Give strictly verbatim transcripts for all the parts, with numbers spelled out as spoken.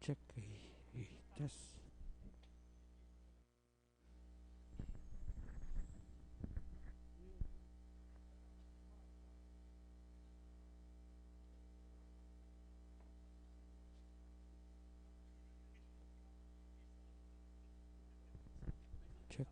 Check. Eh, eh, test. Check.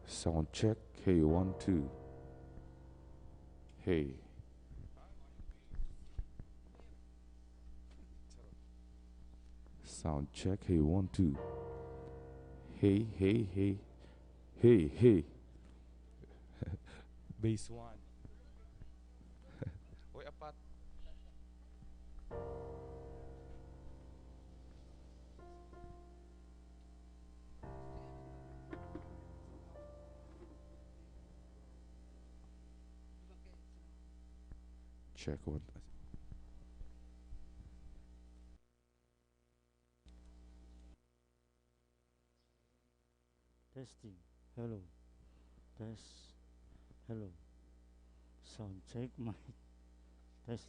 Sound check. Hey, one, two. Hey. Sound check. Hey, one, two. Hey, hey, hey. Hey, hey. Bass one. Uy, apat. Check one. Testing. Hello. Test. Hello. Sound check, mic. Test.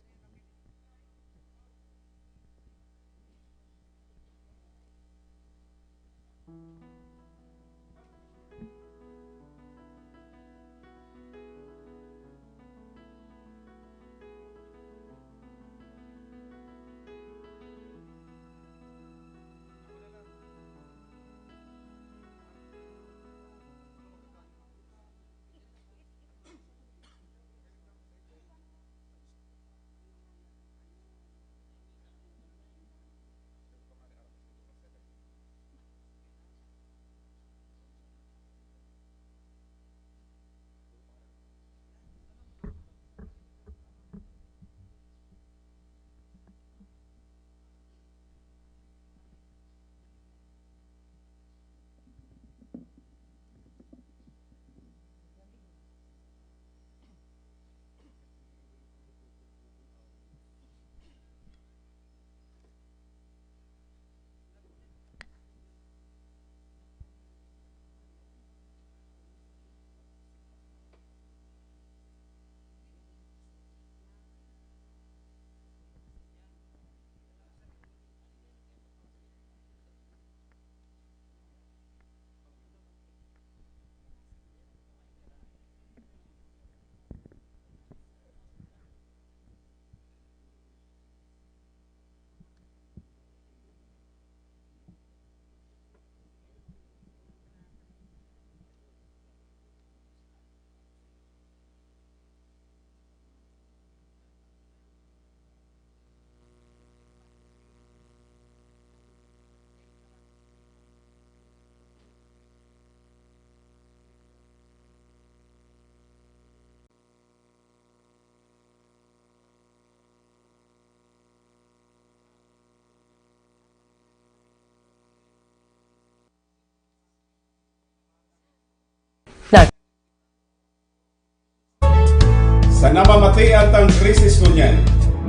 Sa namamatean tang krisis ngunyan,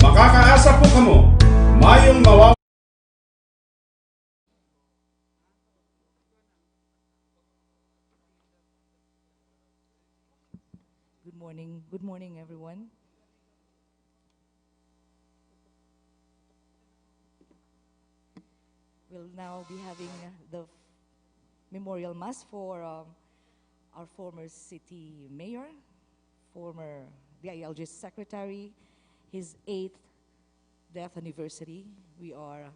makakaasa po kamo, mayong mawa- Good morning. Good morning, everyone. We'll now be having the memorial mass for, um, our former city mayor, former D I L G secretary, his eighth death anniversary. We are,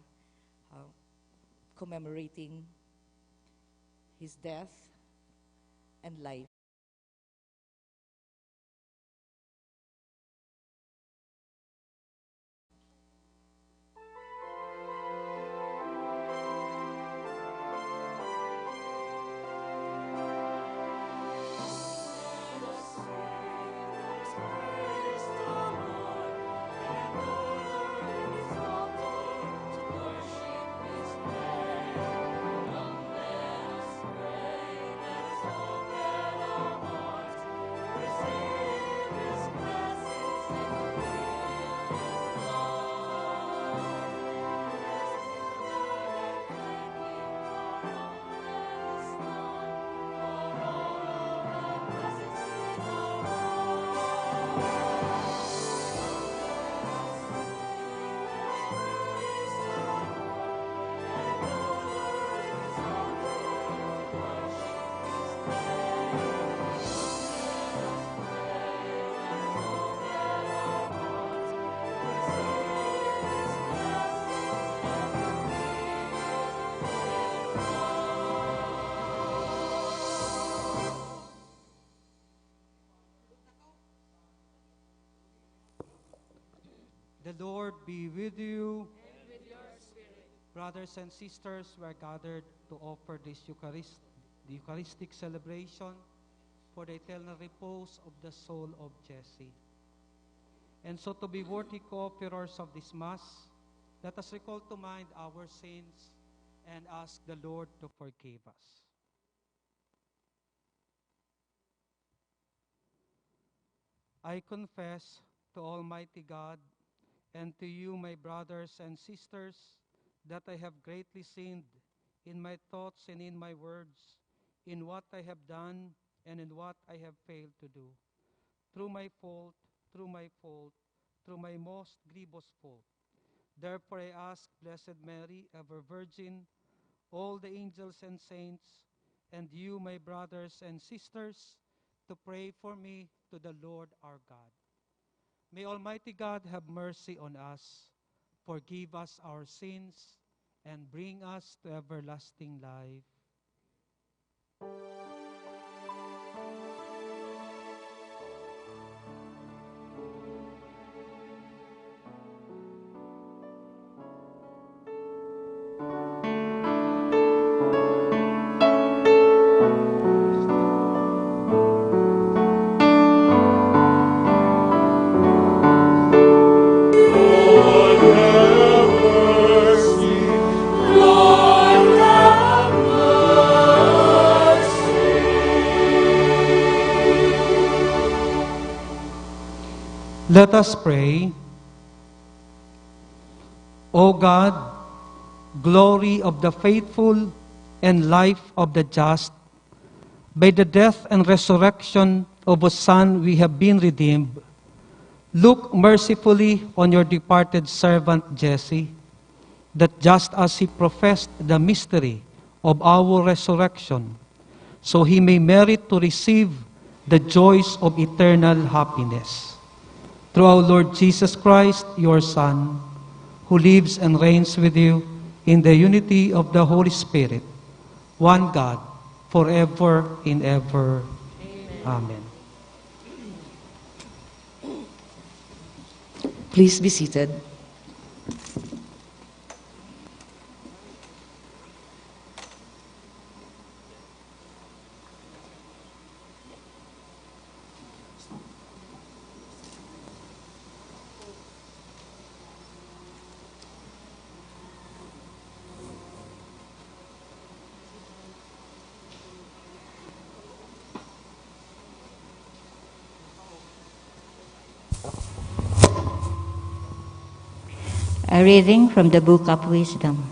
uh, commemorating his death and life. The Lord be with you. Brothers and sisters, we are gathered to offer this Eucharist, the Eucharistic celebration for the eternal repose of the soul of Jesse. And so, to be worthy co-offerers of this Mass, let us recall to mind our sins and ask the Lord to forgive us. I confess to Almighty God and to you, my brothers and sisters, that I have greatly sinned in my thoughts and in my words, in what I have done and in what I have failed to do. Through my fault, through my fault, through my most grievous fault. Therefore I ask Blessed Mary, ever Virgin, all the angels and saints, and you, my brothers and sisters, to pray for me to the Lord our God. May Almighty God have mercy on us, forgive us our sins, and bring us to everlasting life. Let us pray. O God, glory of the faithful and life of the just, by the death and resurrection of whose Son we have been redeemed, look mercifully on your departed servant Jesse, that just as he professed the mystery of our resurrection, so he may merit to receive the joys of eternal happiness. Through our Lord Jesus Christ, your Son, who lives and reigns with you in the unity of the Holy Spirit, one God, forever and ever. Amen. Please be seated. A reading from the Book of Wisdom.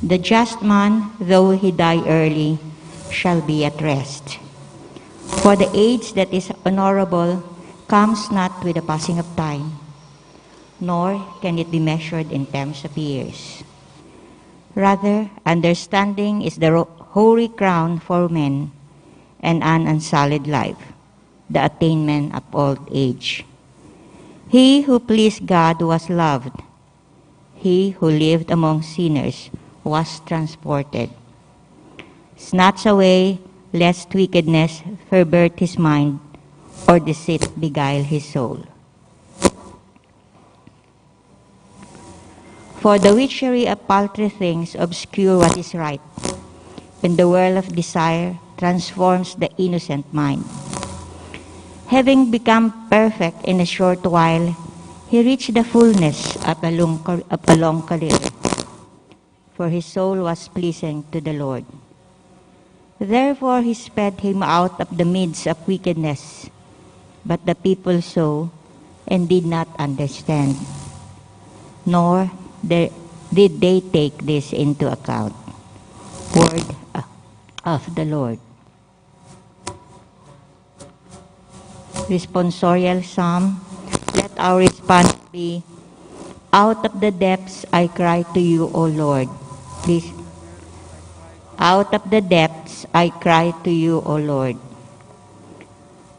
The just man, though he die early, shall be at rest. For the age that is honorable comes not with the passing of time, nor can it be measured in terms of years. Rather, understanding is the ro-, hoary crown for men, and an unsullied life, the attainment of old age. He who pleased God was loved. He who lived among sinners was transported. Snatched away, lest wickedness pervert his mind, or deceit beguile his soul. For the witchery of paltry things obscure what is right, and the whirl of desire transforms the innocent mind. Having become perfect in a short while, he reached the fullness of a long, of a long career, for his soul was pleasing to the Lord. Therefore he sped him out of the midst of wickedness. But the people saw and did not understand, nor the-, did they take this into account. Word of the Lord. Responsorial Psalm. Let our response be, "Out of the depths I cry to you, O Lord." Please. "Out of the depths I cry to you, O Lord."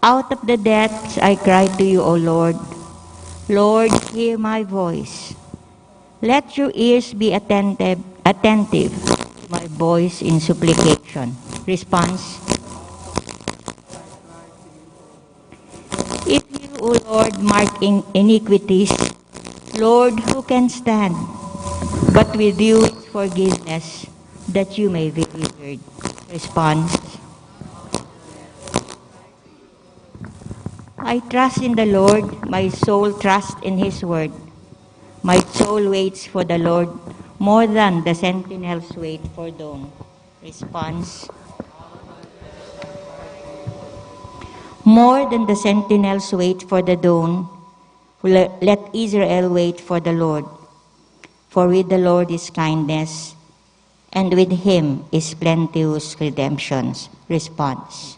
"Out of the depths I cry to you, O Lord. Lord, hear my voice. Let your ears be attentive, attentive to my voice in supplication." Response. If you, O Lord, mark in-, iniquities, Lord, who can stand? But with you is forgiveness, that you may be delivered. Response. I trust in the Lord, my soul trusts in his word. My soul waits for the Lord more than the sentinels wait for dawn. Response. More than the sentinels wait for the dawn, le- let Israel wait for the Lord. For with the Lord is kindness, and with him is plenteous redemptions. Response.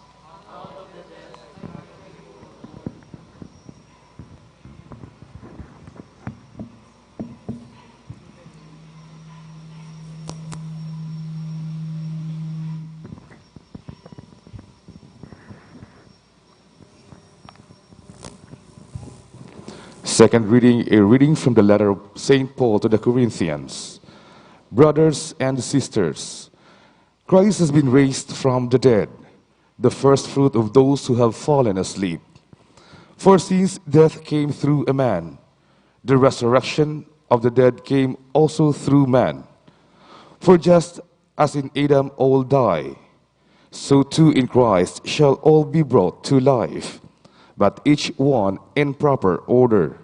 Second reading, a reading from the letter of Saint Paul to the Corinthians. Brothers and sisters, Christ has been raised from the dead, the first fruit of those who have fallen asleep. For since death came through a man, the resurrection of the dead came also through man. For just as in Adam all die, so too in Christ shall all be brought to life, but each one in proper order.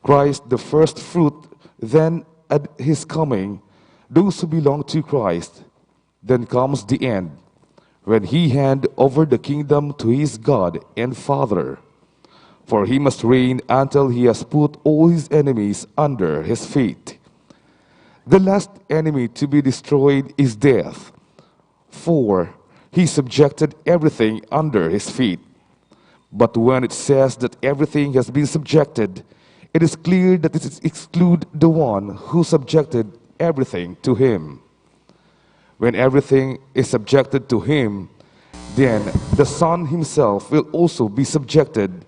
Christ the first fruit, then at his coming, those who belong to Christ. Then comes the end, when he hand over the kingdom to his God and Father. For he must reign until he has put all his enemies under his feet. The last enemy to be destroyed is death, for he subjected everything under his feet. But when it says that everything has been subjected, it is clear that it excludes the one who subjected everything to him. When everything is subjected to him, then the Son himself will also be subjected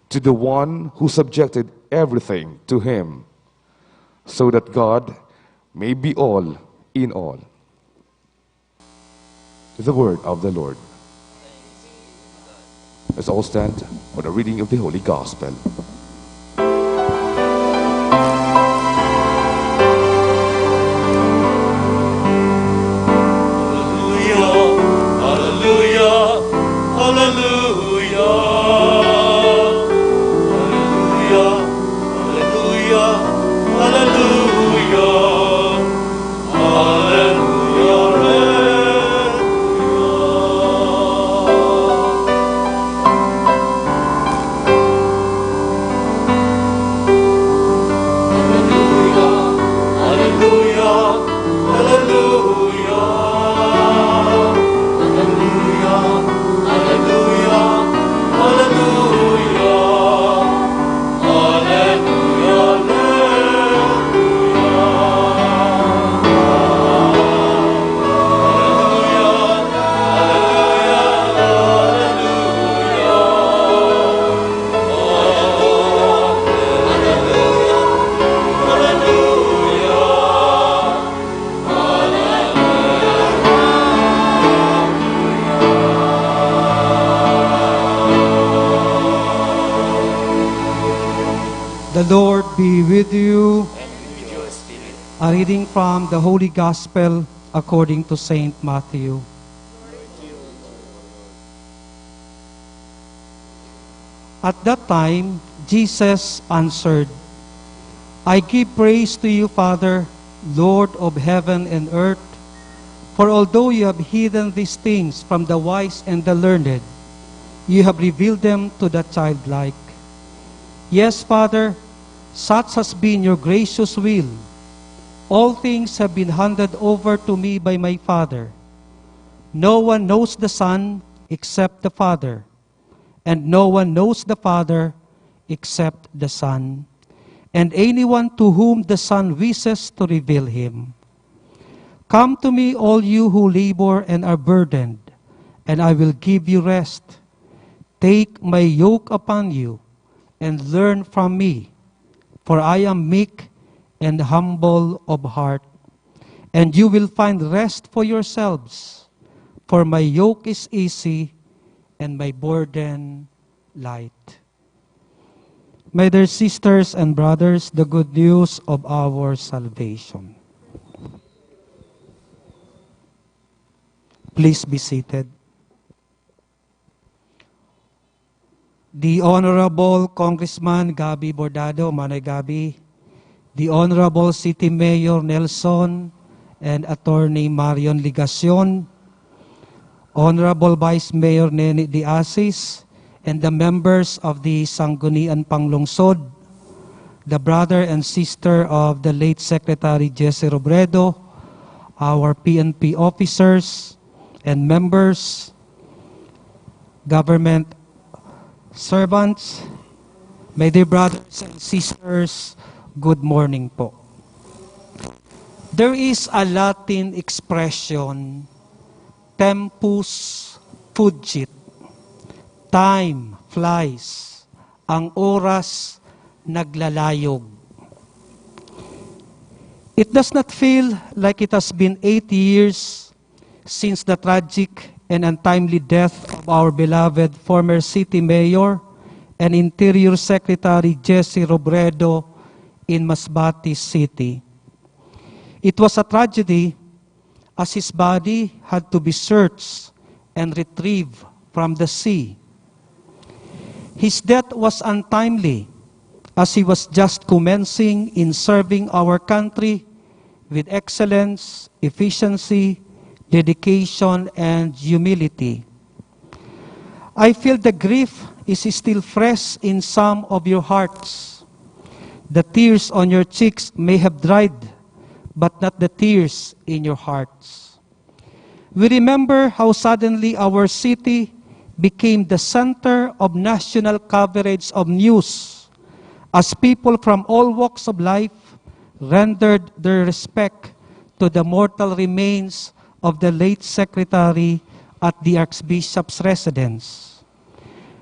to the one who subjected everything to him, so that God may be all in all. The word of the Lord. Let's all stand for the reading of the Holy Gospel. Hallelujah, hallelujah, hallelujah. Hallelujah, hallelujah, hallelujah. Hallelujah, hallelujah. Hallelujah, hallelujah, hallelujah. Hallelujah, hallelujah, hallelujah, hallelujah. The Lord be with you. A reading from the Holy Gospel according to Saint Matthew. At that time, Jesus answered, "I give praise to you, Father, Lord of heaven and earth, for although you have hidden these things from the wise and the learned, you have revealed them to the childlike. Yes, Father, such has been your gracious will. All things have been handed over to me by my Father. No one knows the Son except the Father, and no one knows the Father except the Son, and anyone to whom the Son wishes to reveal him. Come to me, all you who labor and are burdened, and I will give you rest. Take my yoke upon you and learn from me, for I am meek and humble of heart, and you will find rest for yourselves. For my yoke is easy and my burden light." My dear sisters and brothers, the good news of our salvation. Please be seated. The Honorable Congressman Gabby Bordado, Manay Gabby, the Honorable City Mayor Nelson and Attorney Marion Legacion, Honorable Vice Mayor Neni de Asis, and the members of the Sangguniang Panglungsod, the brother and sister of the late Secretary Jesse Robredo, our P N P officers and members, government servants, my dear brothers and sisters, good morning po. There is a Latin expression, "Tempus fugit." Time flies. Ang oras naglalayog. It does not feel like it has been eight years since the tragic and untimely death of our beloved former city mayor and Interior Secretary Jesse Robredo in Masbate City. It was a tragedy as his body had to be searched and retrieved from the sea. His death was untimely, as he was just commencing in serving our country with excellence, efficiency, dedication, and humility. I feel the grief is still fresh in some of your hearts. The tears on your cheeks may have dried, but not the tears in your hearts. We remember how suddenly our city became the center of national coverage of news, as people from all walks of life rendered their respect to the mortal remains of the late secretary at the Archbishop's residence.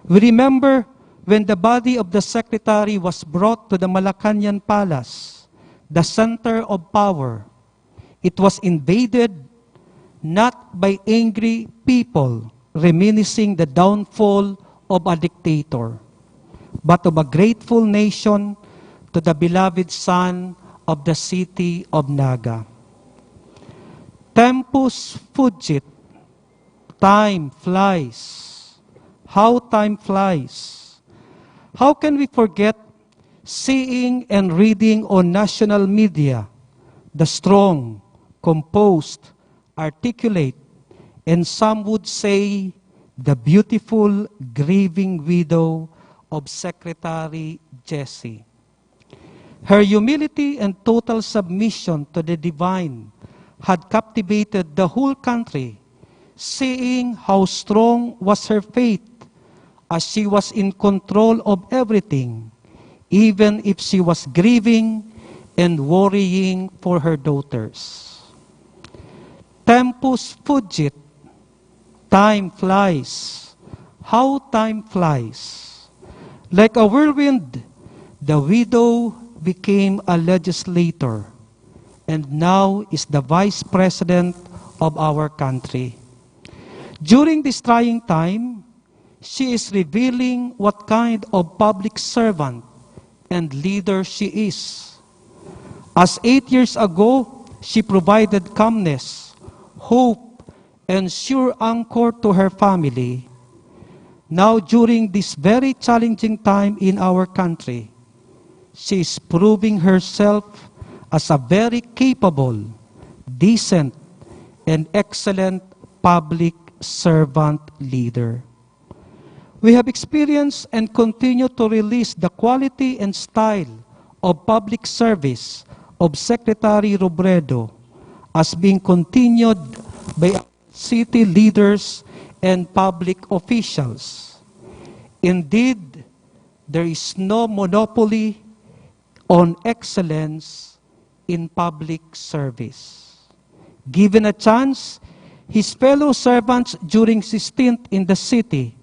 We remember when the body of the secretary was brought to the Malacañang Palace, the center of power. It was invaded not by angry people reminiscing the downfall of a dictator, but of a grateful nation to the beloved son of the city of Naga. Tempus fugit, time flies. How time flies. How can we forget seeing and reading on national media the strong, composed, articulate, and some would say the beautiful grieving widow of Secretary Jesse? Her humility and total submission to the divine had captivated the whole country, seeing how strong was her faith as she was in control of everything, even if she was grieving and worrying for her daughters. Tempus fugit, time flies. How time flies. Like a whirlwind, the widow became a legislator and now is the vice president of our country. During this trying time, she is revealing what kind of public servant and leader she is. As eight years ago, she provided calmness, hope, and sure anchor to her family, now during this very challenging time in our country, she is proving herself as a very capable, decent, and excellent public servant leader. We have experienced and continue to release the quality and style of public service of Secretary Robredo as being continued by city leaders and public officials. Indeed, there is no monopoly on excellence in public service. Given a chance, his fellow servants during his stint in the city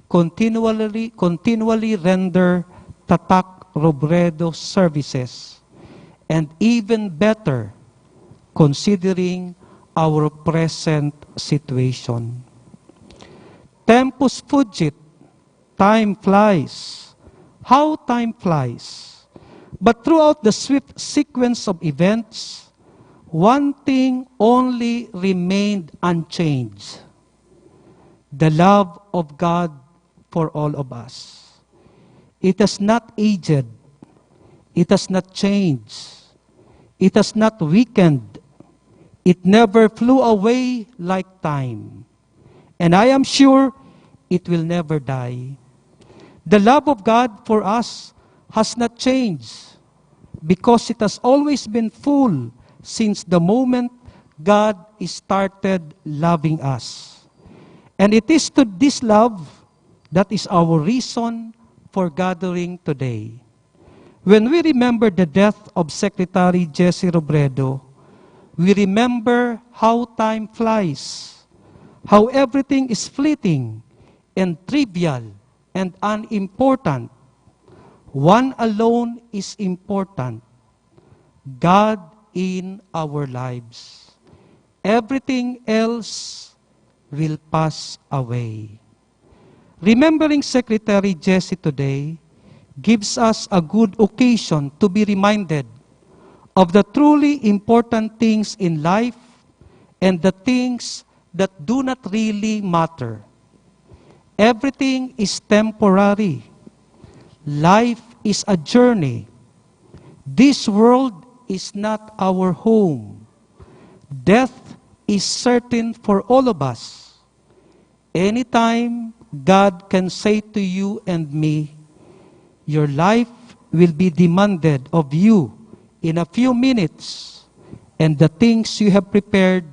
continually, continually render tatak Robredo services, and even better, considering our present situation. Tempus fugit, time flies. How time flies! But throughout the swift sequence of events, one thing only remained unchanged: the love of God for all of us. It has not aged. It has not changed. It has not weakened. It never flew away like time. And I am sure it will never die. The love of God for us has not changed, because it has always been full since the moment God started loving us. And it is to this love that is our reason for gathering today. When we remember the death of Secretary Jesse Robredo, we remember how time flies, how everything is fleeting and trivial and unimportant. One alone is important: God in our lives. Everything else will pass away. Remembering Secretary Jesse today gives us a good occasion to be reminded of the truly important things in life and the things that do not really matter. Everything is temporary. Life is a journey. This world is not our home. Death is certain for all of us. Anytime, God can say to you and me, "Your life will be demanded of you in a few minutes, and the things you have prepared,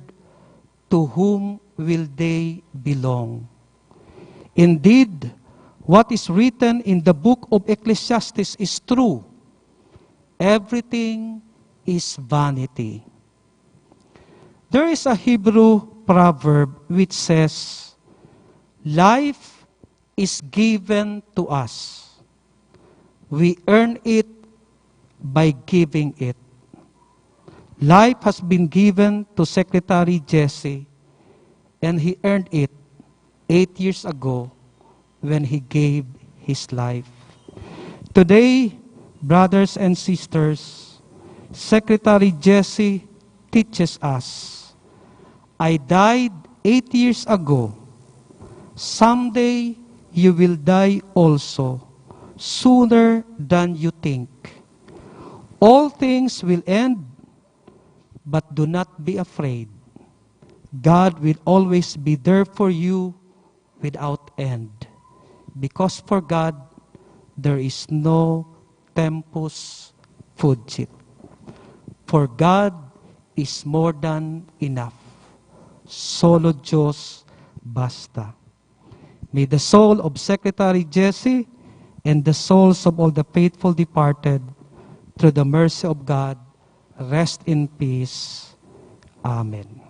to whom will they belong?" Indeed, what is written in the book of Ecclesiastes is true: "Everything is vanity." There is a Hebrew proverb which says, "Life is given to us. We earn it by giving it." Life has been given to Secretary Jesse, and he earned it eight years ago when he gave his life. Today, brothers and sisters, Secretary Jesse teaches us, "I died eight years ago. Someday, you will die also, sooner than you think. All things will end, but do not be afraid. God will always be there for you without end, because for God, there is no tempus fugit. For God is more than enough. Solo Diyos basta." May the soul of Secretary Jesse and the souls of all the faithful departed, through the mercy of God, rest in peace. Amen.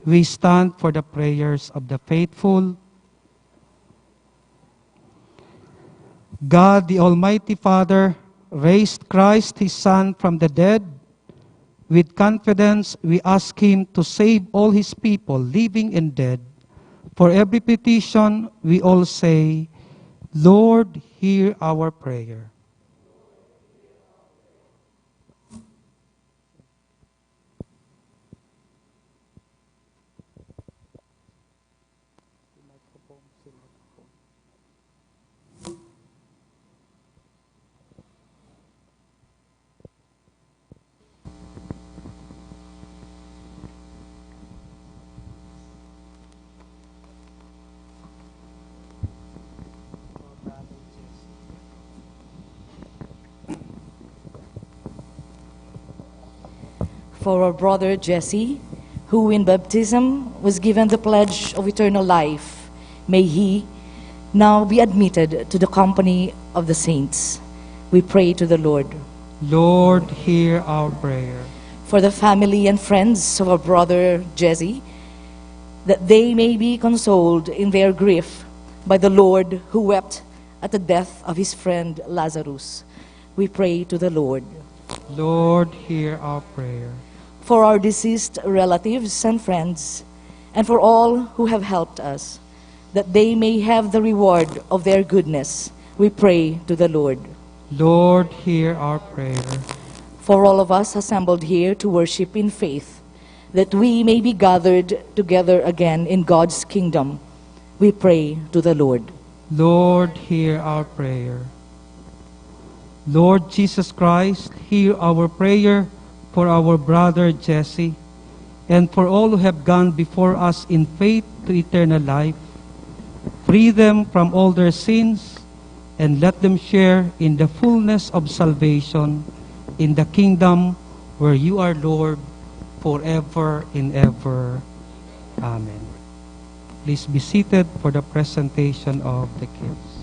We stand for the prayers of the faithful. God, the Almighty Father, raised Christ, his Son, from the dead. With confidence, we ask him to save all his people, living and dead. For every petition, we all say, "Lord, hear our prayer." For our brother Jesse, who in baptism was given the pledge of eternal life, may he now be admitted to the company of the saints. We pray to the Lord. Lord, hear our prayer. For the family and friends of our brother Jesse, that they may be consoled in their grief by the Lord, who wept at the death of his friend Lazarus. We pray to the Lord. Lord, hear our prayer. For our deceased relatives and friends, and for all who have helped us, that they may have the reward of their goodness, we pray to the Lord. Lord, hear our prayer. For all of us assembled here to worship in faith, that we may be gathered together again in God's kingdom, we pray to the Lord. Lord, hear our prayer. Lord Jesus Christ, hear our prayer for our brother Jesse and for all who have gone before us in faith to eternal life. Free them from all their sins and let them share in the fullness of salvation in the kingdom where you are Lord forever and ever. Amen. Please be seated for the presentation of the gifts.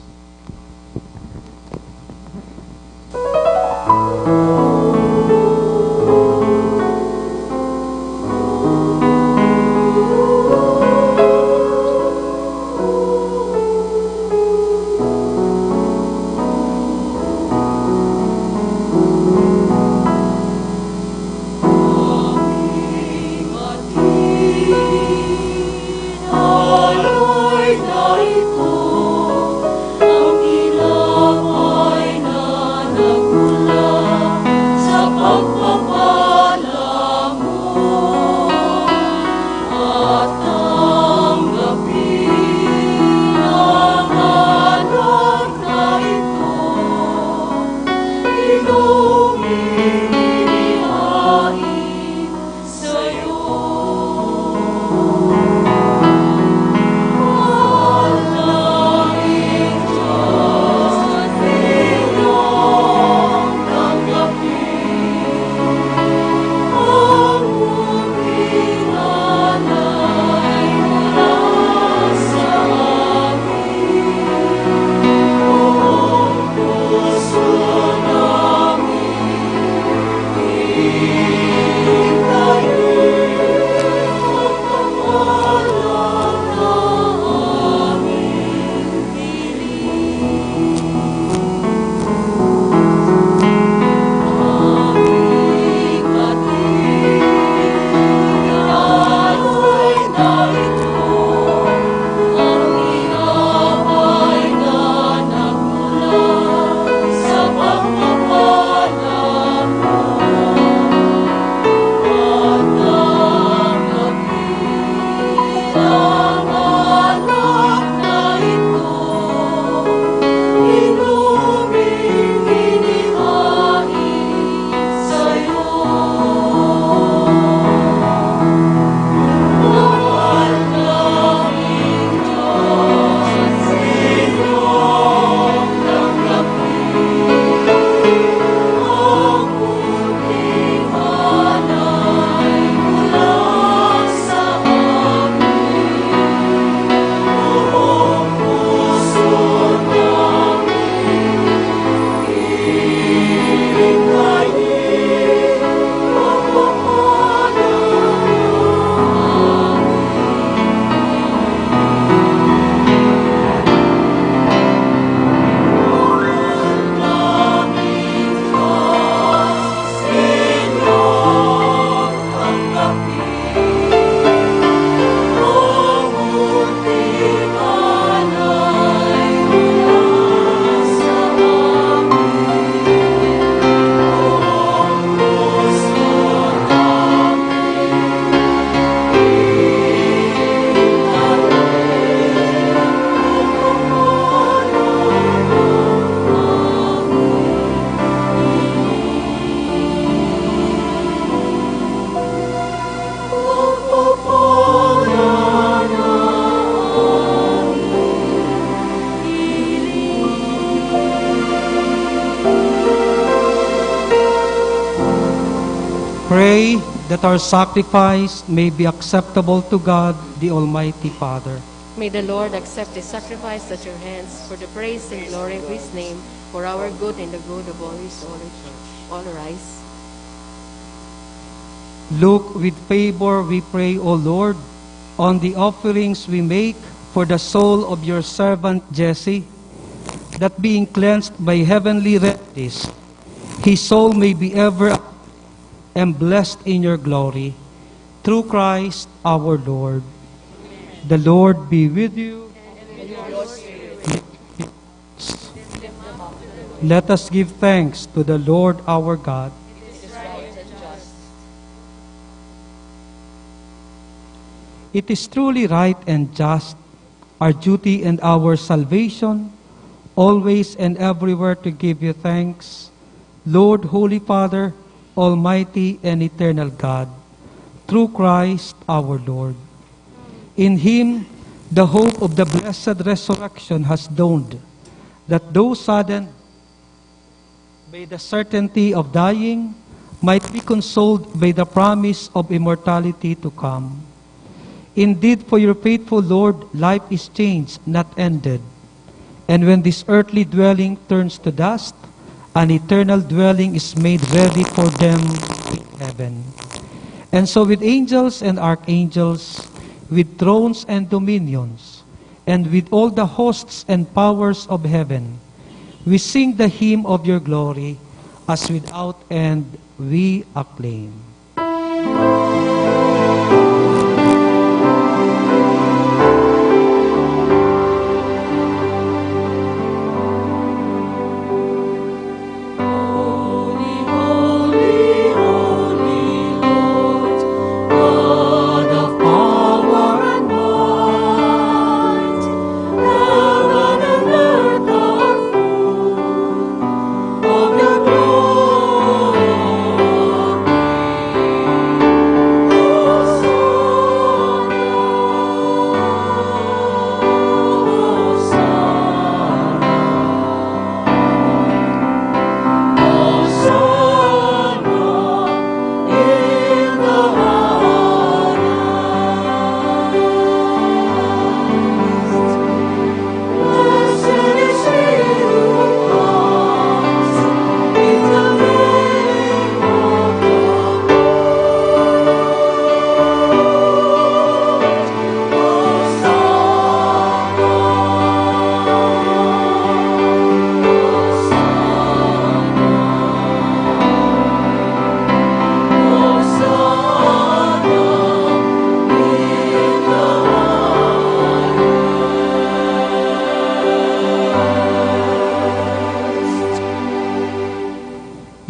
Pray that our sacrifice may be acceptable to God, the Almighty Father. May the Lord accept the sacrifice at your hands for the praise and glory of his name, for our good and the good of all his holy church. All rise. Look with favor, we pray, O Lord, on the offerings we make for the soul of your servant Jesse, that being cleansed by heavenly remedies, his soul may be ever and blessed in your glory, through Christ our Lord. The Lord be with you. Let us give thanks to the Lord our God. It is truly right and just, our duty and our salvation, always and everywhere to give you thanks, Lord, Holy Father, Almighty and Eternal God, through Christ our Lord. In Him, the hope of the blessed resurrection has dawned, that those saddened by the certainty of dying might be consoled by the promise of immortality to come. Indeed, for your faithful Lord, life is changed, not ended. And when this earthly dwelling turns to dust, an eternal dwelling is made ready for them in heaven. And so, with angels and archangels, with thrones and dominions, and with all the hosts and powers of heaven, we sing the hymn of your glory, as without end we acclaim.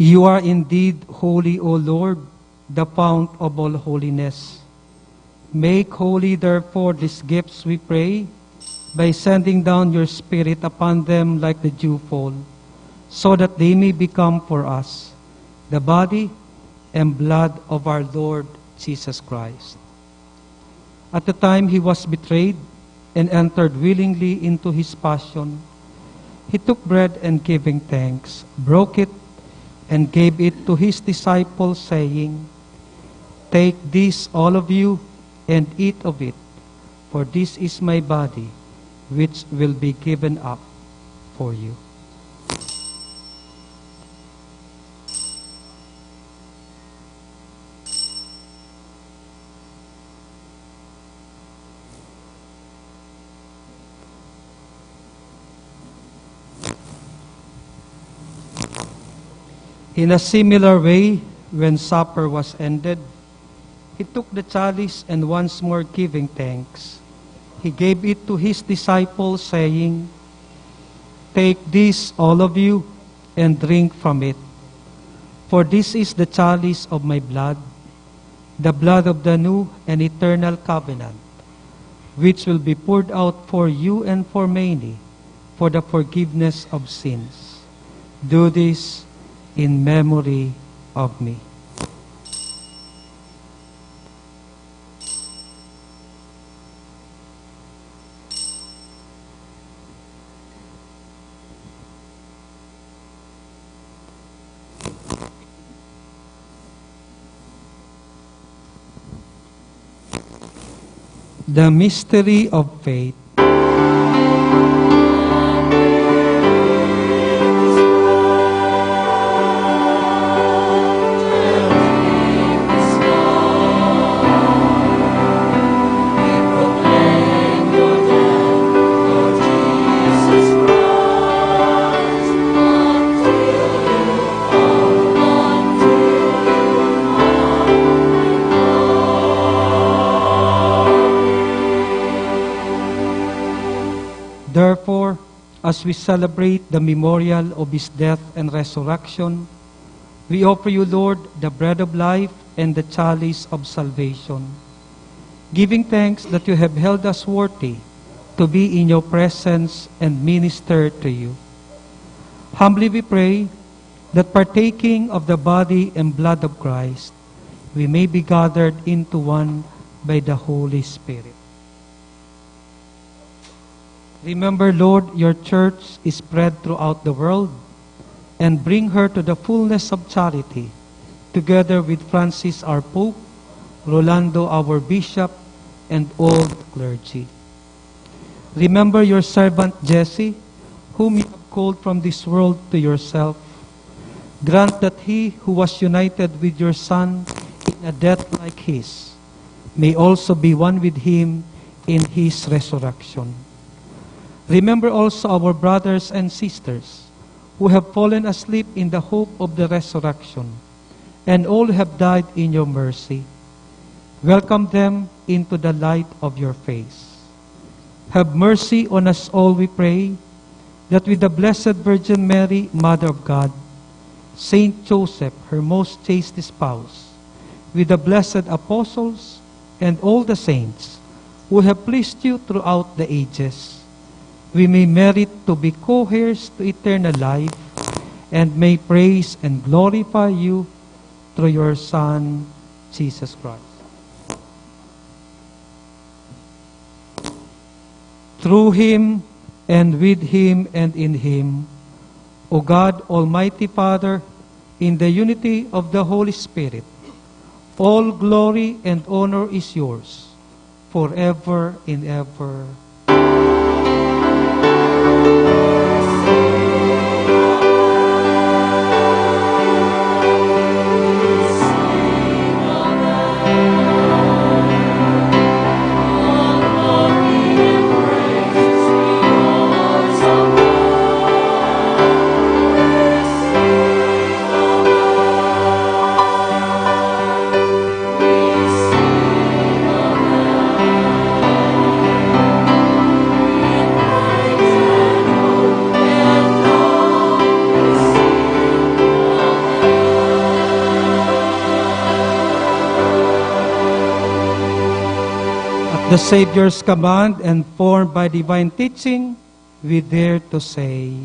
You are indeed holy, O Lord, the fount of all holiness. Make holy, therefore, these gifts, we pray, by sending down your Spirit upon them like the dewfall, so that they may become for us the body and blood of our Lord Jesus Christ. At the time he was betrayed and entered willingly into his passion, he took bread and, giving thanks, broke it and gave it to his disciples, saying, "Take this, all of you, and eat of it, for this is my body, which will be given up for you." In a similar way, when supper was ended, he took the chalice and, once more giving thanks, he gave it to his disciples, saying, "Take this, all of you, and drink from it. For this is the chalice of my blood, the blood of the new and eternal covenant, which will be poured out for you and for many for the forgiveness of sins. Do this in memory of me." The mystery of faith. Therefore, as we celebrate the memorial of his death and resurrection, we offer you, Lord, the bread of life and the chalice of salvation, giving thanks that you have held us worthy to be in your presence and minister to you. Humbly we pray that, partaking of the body and blood of Christ, we may be gathered into one by the Holy Spirit. Remember, Lord, your church is spread throughout the world, and bring her to the fullness of charity, together with Francis our Pope, Rolando our Bishop, and all the clergy. Remember your servant Jesse, whom you have called from this world to yourself. Grant that he who was united with your Son in a death like his may also be one with him in his resurrection. Remember also our brothers and sisters who have fallen asleep in the hope of the resurrection, and all who have died in your mercy. Welcome them into the light of your face. Have mercy on us all, we pray, that with the Blessed Virgin Mary, Mother of God, Saint Joseph, her most chaste spouse, with the blessed apostles, and all the saints who have pleased you throughout the ages, we may merit to be co-heirs to eternal life, and may praise and glorify you through your Son, Jesus Christ. Through him, and with him, and in him, O God, Almighty Father, in the unity of the Holy Spirit, all glory and honor is yours, forever and ever. At the Savior's command and formed by divine teaching, we dare to say,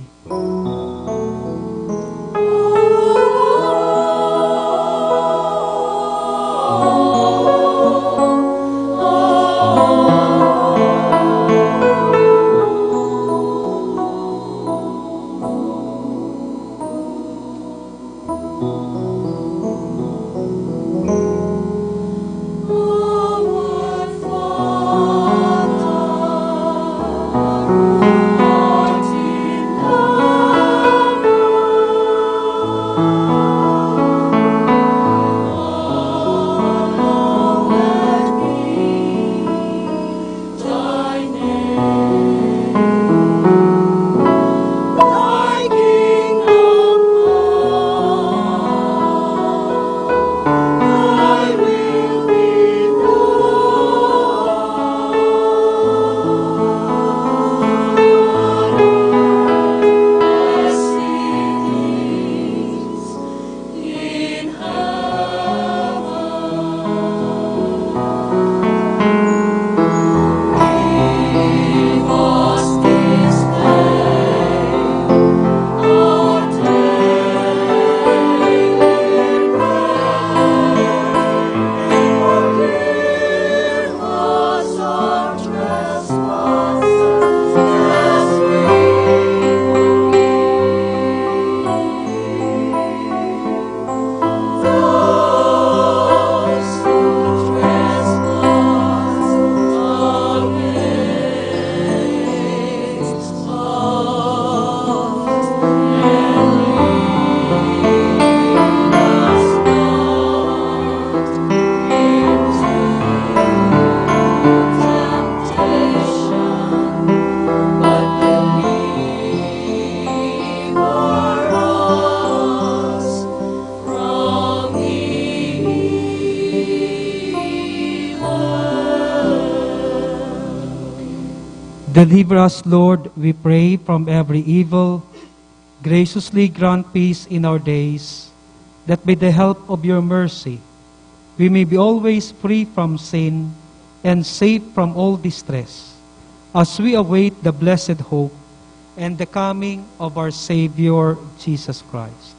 Deliver us, Lord, we pray, from every evil. Graciously grant peace in our days, that by the help of your mercy, we may be always free from sin and safe from all distress, as we await the blessed hope and the coming of our Savior, Jesus Christ.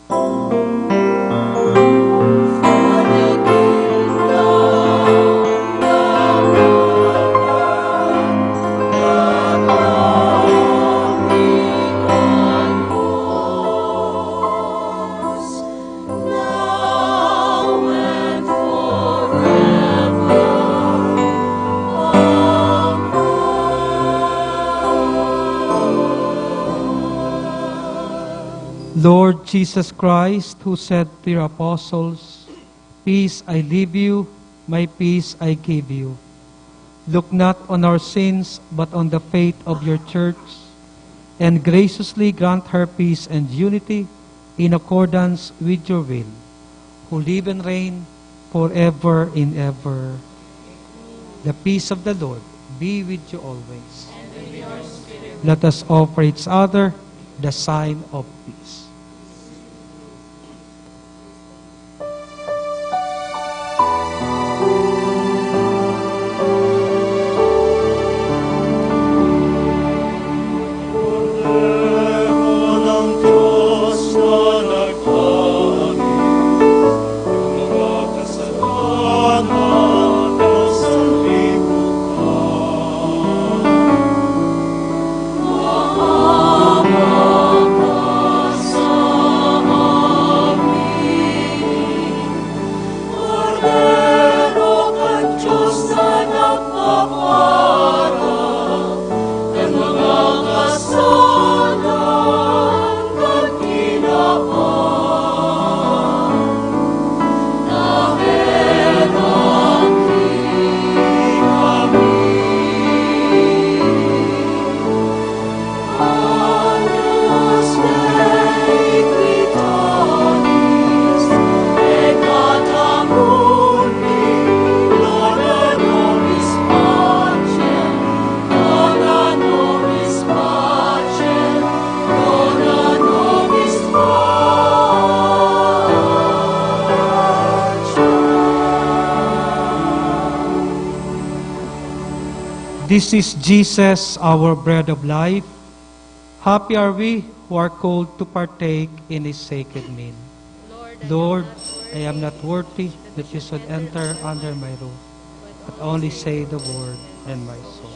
Lord Jesus Christ, who said to your apostles, "Peace I leave you, my peace I give you." Look not on our sins, but on the faith of your church, and graciously grant her peace and unity in accordance with your will, who live and reign forever and ever. The peace of the Lord be with you always. Let us offer each other the sign of peace. This is Jesus, our bread of life. Happy are we who are called to partake in his sacred meal. Lord, I am not worthy that you should enter under my roof, but only say the word, and my soul.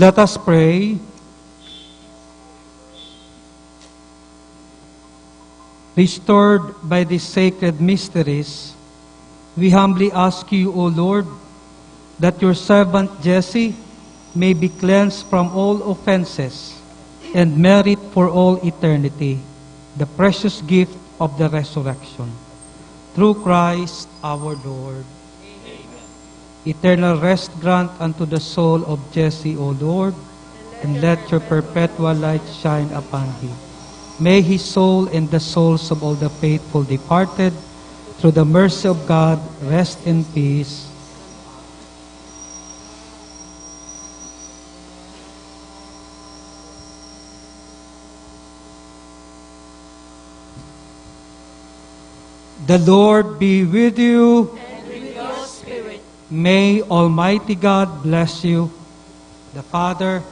Let us pray. Restored by these sacred mysteries, we humbly ask you, O Lord, that your servant Jesse may be cleansed from all offenses and merit for all eternity the precious gift of the resurrection. Through Christ our Lord. Eternal rest grant unto the soul of Jesse, O Lord, and let your perpetual light shine upon him. May his soul and the souls of all the faithful departed, through the mercy of God, rest in peace. The Lord be with you. And with your spirit. May Almighty God bless you, the Father,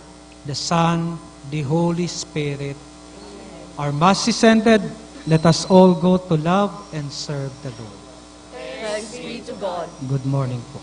the Son, the Holy Spirit. Our Mass is ended. Let us all go to love and serve the Lord. Thanks be to God. Good morning po.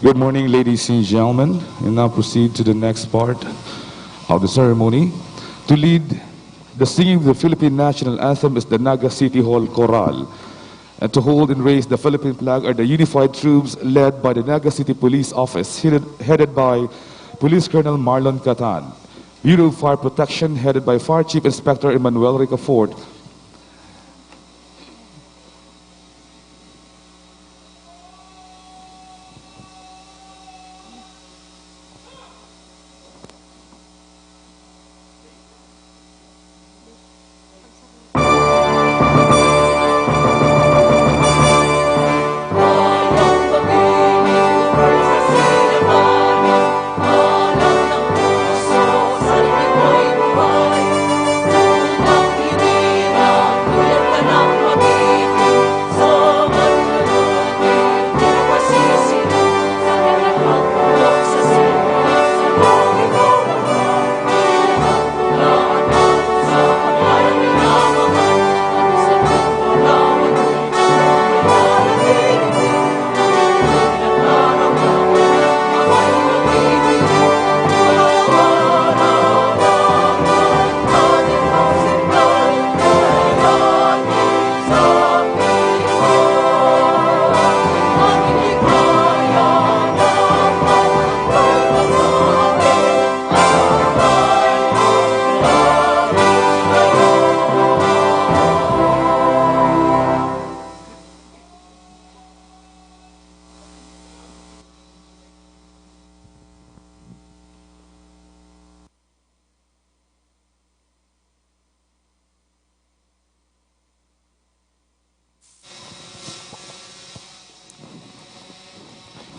Good morning, ladies and gentlemen. We now proceed to the next part of the ceremony. To lead the singing of the Philippine National Anthem is the Naga City Hall Chorale. And to hold and raise the Philippine flag are the unified troops led by the Naga City Police Office, headed, headed by Police Colonel Marlon Catan. Bureau of Fire Protection, headed by Fire Chief Inspector Emmanuel Ricafort.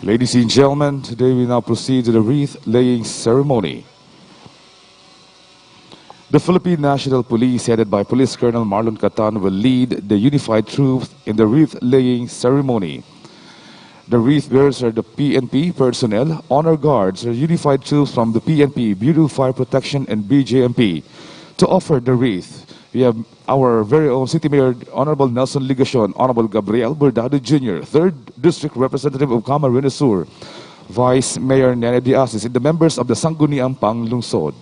Ladies and gentlemen, today we now proceed to the wreath-laying ceremony. The Philippine National Police, headed by Police Colonel Marlon Catan, will lead the unified troops in the wreath-laying ceremony. The wreath bearers are the P N P personnel, honor guards are unified troops from the P N P, Bureau of Fire Protection, and B J M P. To offer the wreath, we have our very own City Mayor, Honorable Nelson Legacion, Honorable Gabriel Bordado Junior, Third District Representative of Camarines Sur, Vice Mayor Nene Diasis, and the members of the Sangguniang Panglungsod.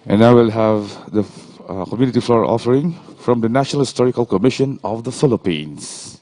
And now we'll have the uh, community flower offering from the National Historical Commission of the Philippines.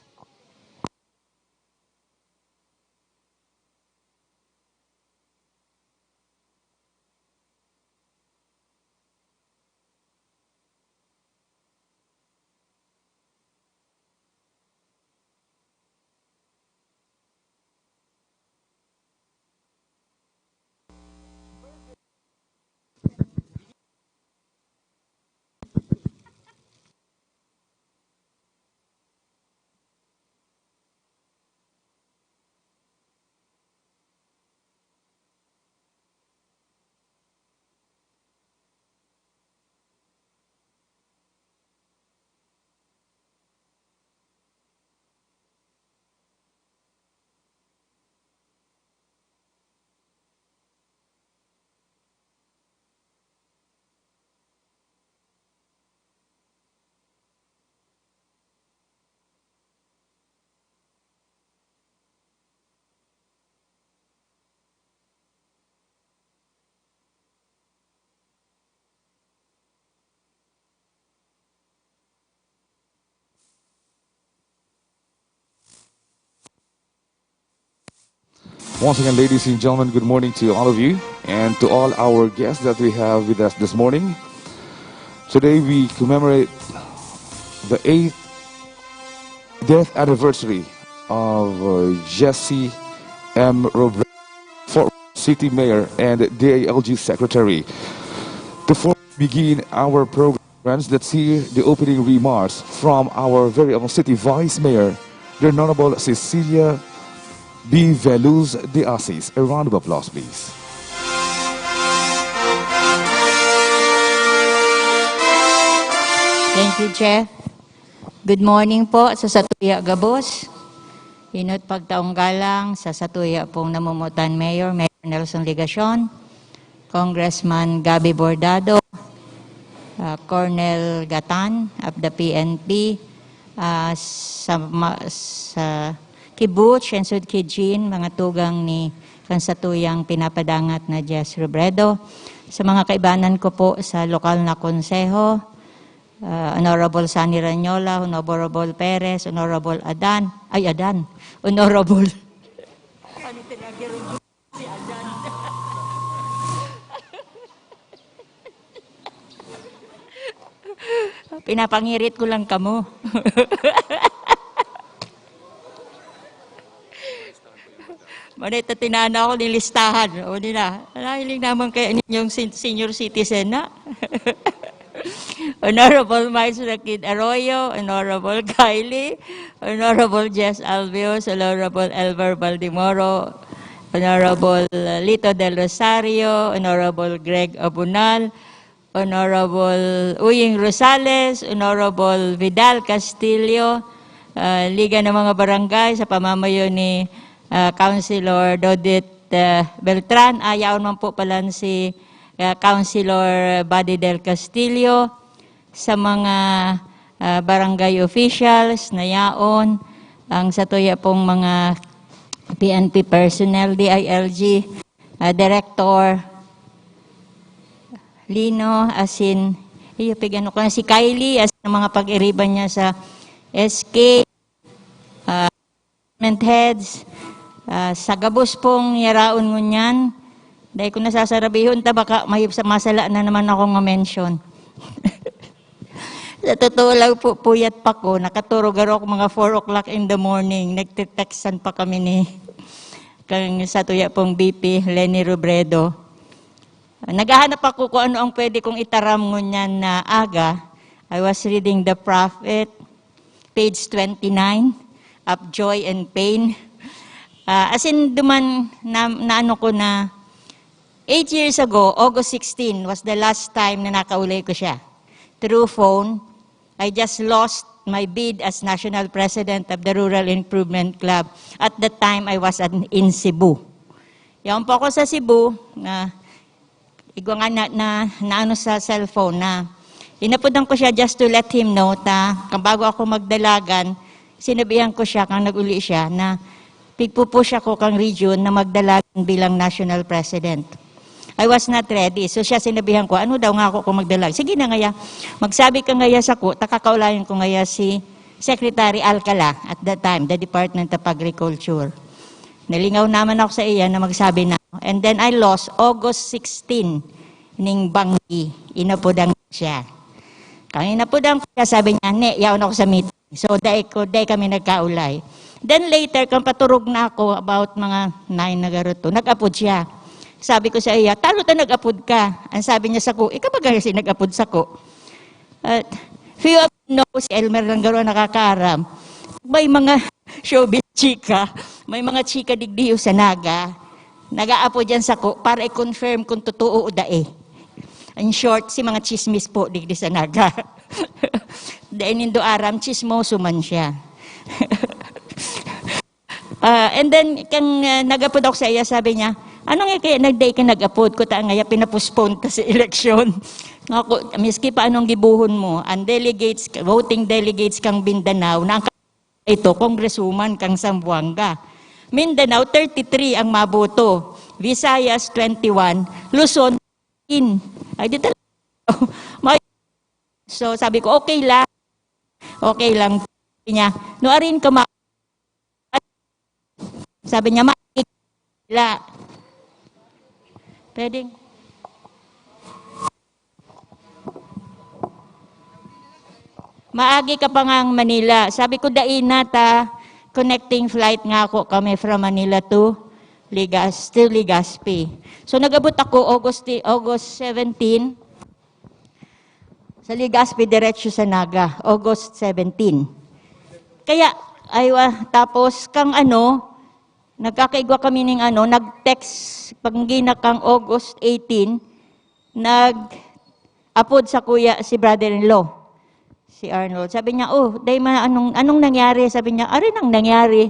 Once again, ladies and gentlemen, good morning to all of you and to all our guests that we have with us this morning. Today we commemorate the eighth death anniversary of uh, Jesse M. Robredo, former city mayor and D I L G secretary. Before we begin our program, friends, let's hear the opening remarks from our very own city vice mayor, the Honorable Cecilia B. Veluz de Asis. A round of applause, please. Thank you, Jeff. Good morning po sa satuya gabos. Inot pagtaong galang sa satuya pong namumutan mayor, Mayor Nelson Legacion, Congressman Gabby Bordado, ah, Colonel Gatan of the P N P, ah, sa, ma- sa Kibuch and Sud Kijin, mga tugang ni kan satuyang pinapadangat na Jess Robredo, sa mga kaibanan ko po sa lokal na konseho, ah, Honorable Sunny Ranyola, Honorable Perez, Honorable Adan, ay Adan, Honorable. Pinapangirit ko lang kamo. Manay ta tinana ako ni listahan. O, di na. Nahiling naman kaya ninyong sen- senior citizen na. Honorable Miles Rakid Arroyo, Honorable Kylie, Honorable Jess Albios, Honorable Elver Baldimoro, Honorable Lito Del Rosario, Honorable Greg Abunal, Honorable Uying Rosales, Honorable Vidal Castillo, ah, Liga ng mga Barangay sa pamamayo ni, ah, Councilor Dodit, ah, Beltran. Ah, yaon man po pala si, ah, Councilor Buddy Del Castillo, sa mga, ah, barangay officials na yaon, ang satuya pong mga P N P personnel, D I L G, ah, Director Lino, asin, iyo, pig-ano ko na, si Kylie, asin ang mga pag-iriban niya sa S K, ah, department heads, ah, sa gabos pong yaraon ngunyan, dai ko nasasarabihon ta baka may sa masala na naman ako nga mention. Sa totoo lang po, puyat pa ko, nakaturog ako mga four o'clock in the morning, nagte-textan pa kami ni kang satuya pong B P, Leni Robredo. Naghahanap ako kung ano ang pwede kong itaram ngunyan na aga. I was reading The Prophet, page twenty-nine, of Joy and Pain. Ah, as in, duman na, na ano ko na, eight years ago, August sixteen was the last time na nakaulay ko siya. Through phone, I just lost my bid as National President of the Rural Improvement Club. At that time, I was at, in Cebu. Yaon po ako sa Cebu, na igwa nga na, na, na ano sa cellphone na inapudan ko siya just to let him know ta, kang bago ako magdalagan, sinabihan ko siya, kang nag-uli siya, na pigpupush ako kang region na magdalagan bilang national president. I was not ready. So siya sinabihan ko, ano daw nga ako kung magdalag? Sige na ngaya, magsabi ka ngaya sako, ta kakaulayan ko ngaya si Secretary Alcala at that time, the Department of Agriculture. Nalingaw naman ako sa iya na magsabi na. And then I lost August sixteen, ning banggi. Inapudan ko siya. Kang inapudan ko siya, sabi niya, "Ne, yaon ako sa meeting." So, dai ko, dai kami nagkaulay. Then later, kang paturog na ako, about mga nine na garo to, nag-apod siya. Sabi ko sa iya, "Tano ta nag-apod ka?" Ang sabi niya sako, "Ika ba garo si nag-apod sako?" At few of you know, si Elmer lang garo ang nakakaaram. May mga showbiz chika, may mga chika digdi sa Naga, nag-aapod yan sako para i-confirm kung totoo o dai. In short, si mga chismis po digdi sa Naga. Dai nindo aram, chismoso man siya. Ah, and then, kang, ah, nag-apod ako sa iya, sabi niya, "Ano nga kaya nagdai ka nag-apod? Kuta nga ya, pinapospone ka sa eleksyon." Nga ako, "Miski pa anong gibuhon mo, ang delegates, voting delegates kang Mindanao, na ang ka-, ito, congresswoman kang Zamboanga. Mindanao, thirty-three ang maboto. Visayas, twenty-one. Luzon, fifteen." Ay, di talaga. May-, so, sabi ko, "Okay lang. Okay lang." Sabi niya, "No, arin ka ma-," sabi niya, "Ma-, La. Pwedeng. Maagi ka pa ngang Manila. Sabi ko, "Dai na ta, connecting flight nga ako kami from Manila to Legas-, to Legazpi." So, nag-abot ako August, August seventeen. Sa Legazpi, diretso sa Naga, August seventeen. Kaya, aywa, tapos kang ano, nagkakaigwa kami ning ano, nag-text, pag gina kang August eighteen, nag-apod sa kuya si brother-in-law, si Arnold. Sabi niya, "Oh, dai man, anong, anong nangyari?" Sabi niya, "Ari nang nangyari.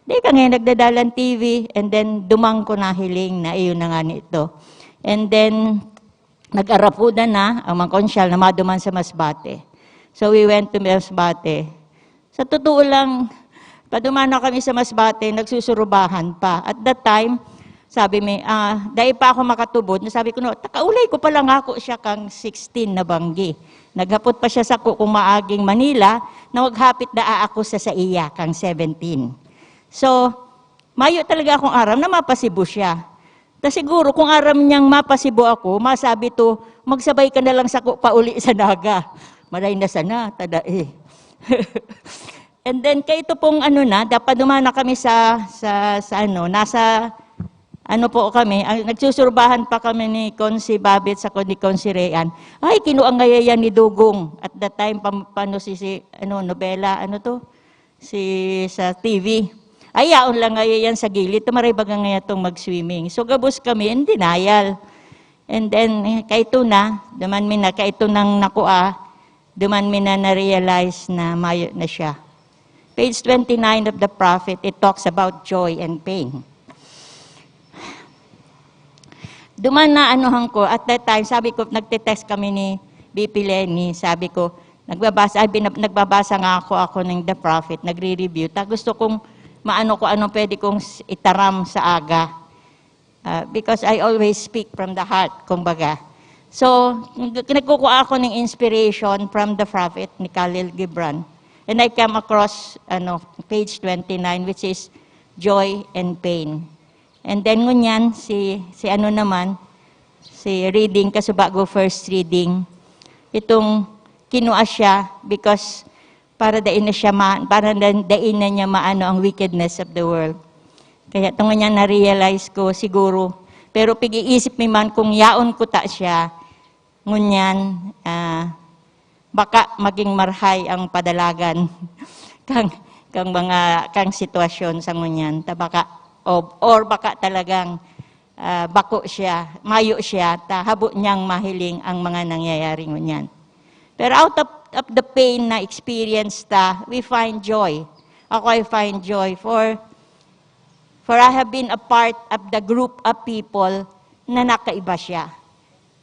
Dai ka ngayon nagdadalan T V." And then, dumang ko nahiling na iyon na nga nito. And then, nag-arapudan na ang mga konsyal na maduman sa Masbate. So, we went to Masbate. Sa totoo lang, paduman na kami sa Masbate, nagsusurubahan pa. At that time, sabi mi, ah, dai pa ako makatubod, na sabi ko, "No, takaulay ko pa lang ako siya kang sixteen na banggi." Naghapot pa siya sako kung maaging Manila, na maghapit daa ako sa saiya kang seventeen. So, mayo talaga akong aram na mapasibo siya. Ta siguro kung aram niyang mapasibo ako, masabi to, "Magsabay ka na lang sako pauli sa Naga." Maray na sana, tada eh. And then, kaito pong ano na, dapat duman na kami sa, sa, sa ano, nasa, ano po kami, ang, nagsusurbahan pa kami ni Consi Babit sa ni Consi Rean. Ay, kinuha ngaya yan ni Dugong. At that time, pam-, pano si, si, ano, nobela, ano to? Si, sa T V. Ay, yaon lang ngaya yan sa gilid. Tumaray baga ngaya tong mag-swimming. So, gabos kami in denial. And then, eh, kaito na, duman mi na, kaito nang nakua, duman mi na na-realize na mayo na siya. Page twenty-nine of the prophet, it talks about joy and pain. Duman na anuhan ko, at that time, sabi ko, nagte-text kami ni B P Lenny, sabi ko, nagbabasa, ay, binab-, nagbabasa nga ako, ako ng The Prophet, nagre-review. Ta gusto kong maano ko anong pwede kong s-, itaram sa aga. Ah, because I always speak from the heart, kumbaga. So, nag-, nagkukuha ako ng inspiration from The Prophet ni Khalil Gibran. And I come across, ano, page twenty-nine, which is joy and pain. And then ngunyan, si, si ano naman, si reading, kasubago first reading, itong kinua siya because para dai na siya ma-, para da-, dai na niya maano ang wickedness of the world. Kaya ito ngunyan na-realize ko siguro, pero pag-iisip mi man kung yaon ko ta siya, ngunyan, ah, baka maging marhay ang padalagan kang, kang mga, kang sitwasyon sa ngunyan. Ta baka, o, or baka talagang, ah, bako siya, mayo siya, ta habo niyang mahiling ang mga nangyayari ngunyan. Pero out of, of the pain na experience ta, we find joy. Ako, I find joy for, for I have been a part of the group of people na nakaiba siya.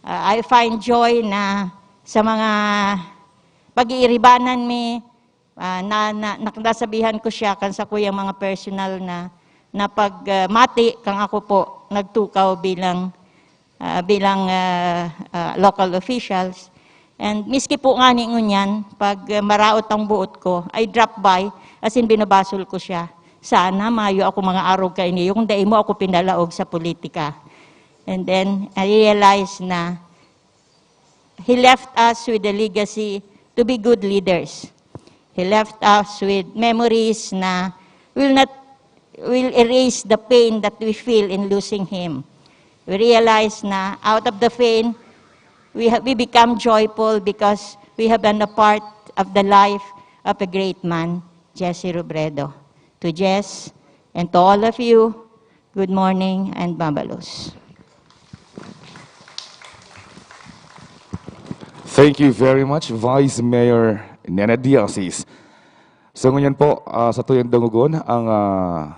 Ah, I find joy na sa mga pag-iiribanan mi, ah, na, na, na, nasabihan ko siya kan sakuyang mga personal na, na pag, ah, mati kang ako po nagtukaw bilang, ah, bilang, ah, ah, local officials. And miski po ngani ngunyan, pag, ah, maraot ang buot ko, I drop by, as in binabasol ko siya. Sana mayo ako mga arog kaini, yung dai mo ako pinalaog sa politika. And then, I realize na he left us with a legacy to be good leaders. He left us with memories na will not, will erase the pain that we feel in losing him. We realize na out of the pain, we ha-, we become joyful because we have been a part of the life of a great man, Jesse Robredo. To Jess and to all of you, good morning and mabalos. Thank you very much, Vice Mayor Nena Diasis. So ngunyan po, ah, sa tuyang dangogon, ang, ah,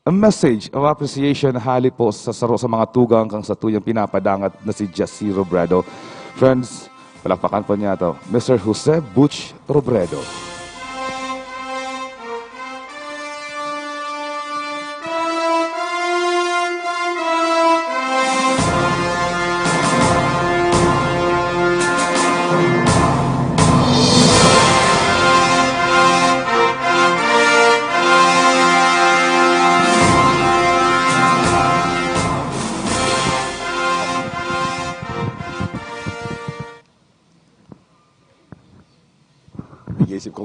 a message of appreciation hali po sa saro sa mga tugang kang sa tuyang pinapadangat na si Jesse Robredo. Friends, palakpakan po niya to, Mister Jose Butch Robredo.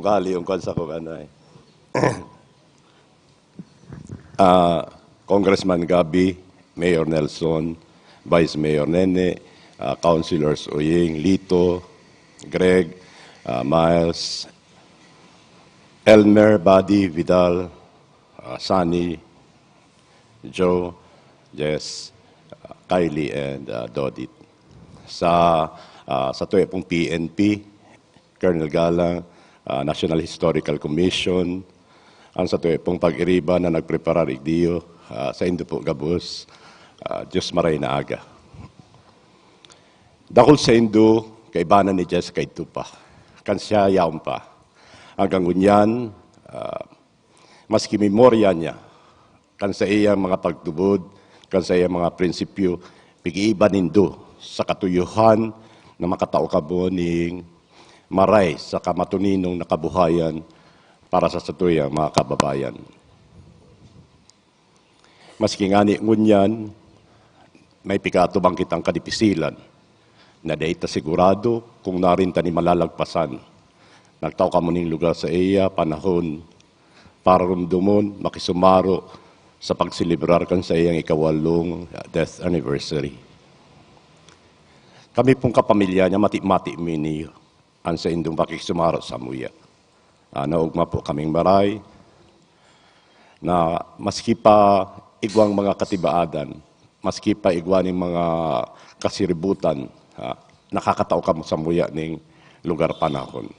Pali yung kwan sa kung ano eh. Ah, Congressman Gabby, Mayor Nelson, Vice Mayor Nene, ah, Councilors Uying, Lito, Greg, ah, Miles, Elmer, Buddy, Vidal, ah, Sunny, Joe, Jess, ah, Kylie, and, ah, Dodit. Sa, ah, sa tuya pong P N P, Colonel Galang, ah, National Historical Commission, ang sa tuya pong pag-iriba na nagpreparar igdiyo, ah, saindo po gabos, ah, Diyos maray na aga. Dakul saindo, kaibanan ni Jess kaidto pa. Kan siya yaon pa. Hanggang ngunyan, ah, maski memorya niya, kan saiyang mga pagtubod, kan saiyang mga prinsipyo, pig-iiba nindo sa katuyohan na makatao kamo ning maray saka matuninong na kabuhayan para sa satuyang mga kababayan. Maski ngani ngunyan, may pikaatubang kitang kadipisilan na dai ta sigurado kung narin ta ni malalagpasan. Nagtao kamo ning lugar sa iya panahon para rumdomon, makisumaro sa pagselebrar kan saiyang ikawalong death anniversary. Kami pong kapamilya niya, mati-mati mi niyo an saindong pakikisumaro samuya. Ah, naogma po kaming maray na maski pa igwang mga katibaadan, maski pa igwa ning mga kasiributan, ah, nakakatao kamo samuya ning lugar panahon.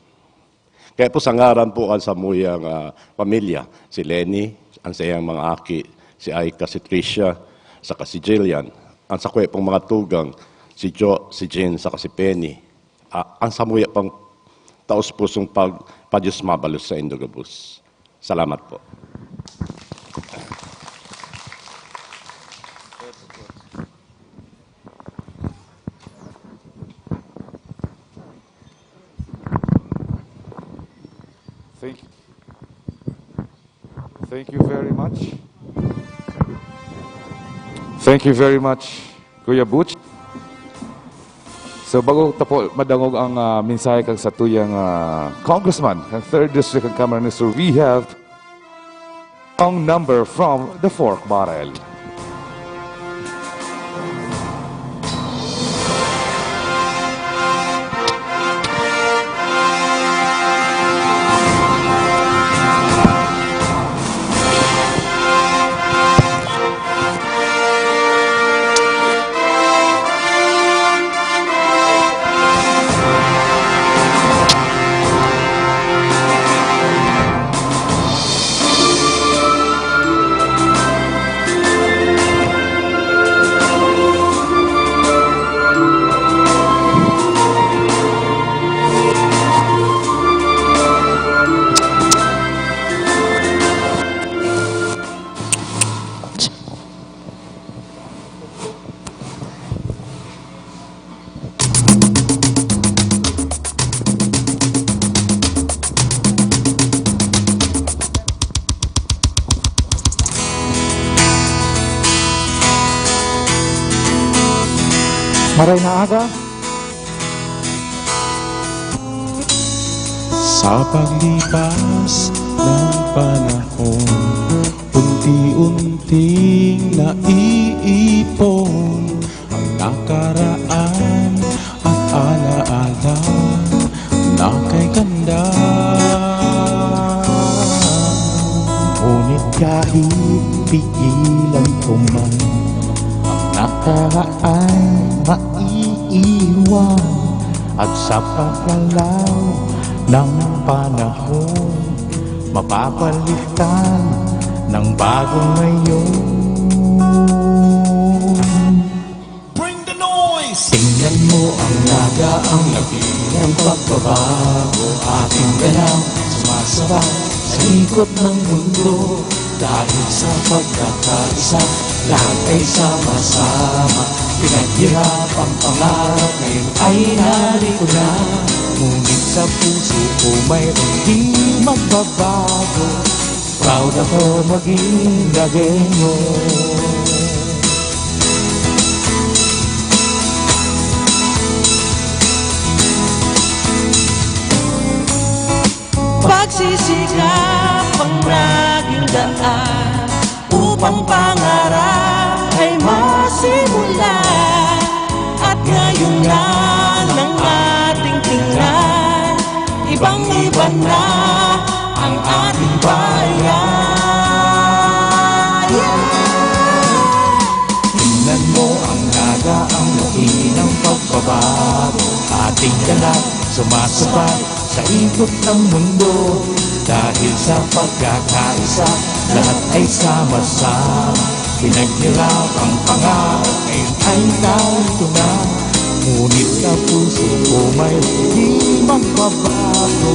Kaya po sa ngaran po kan samuyang, ah, pamilya, si Lenny, ang saiyang mga aki, si Aika, si Tricia, saka si Jillian, ang sakuya pong mga tugang, si Jo, si Jean, saka si Penny, ah, ang samuya pang taos-pusong pag-, pa-Diyos mabalos saindo gabos. Salamat po. Thank you. Thank you very much. Thank you very much, Kuya Butch. So, bago ta po madangog ang, ah, mensahe kang satuyang, ah, congressman, kang third District, kang Camarines Sur, we have ang number from the Fork Barrel. Maray na aga. Sa paglipas ng panahon, unti-unting naiipon ang nakaraan at alaala na kay ganda. Ngunit kahit pigilan ko man, ang nakaraan maiiwan. At sa paglaho ng panahon, mapapalitan ng bagong ngayon. Bring the noise! Tingnan mo ang naga, ang laki ng pagbabago. Ating galaw, sumasabay sa ikot ng mundo. Dahil sa pagkakaisa, lahat ay sama-sama. Pinaghirap ang pangarap, ngayon ay narito na. Ngunit sa puso ko mayroong di magbabago. Proud ako maging Dagueño. Pagsisikap ang naging daan upang pangarap ay masimulan. At ngayon na nang ating tingnan, ibang-iba na ang ating bayan. Tingnan mo ang Naga, ang laki ng pagbabago. Ating lahat sumasabay sa ikot ng mundo. Dahil sa pagkakaisa, lahat ay sama-sama. Pinaghirap ang pangarap, ngayon ay narito na. Ngunit sa puso ko may di magbabago.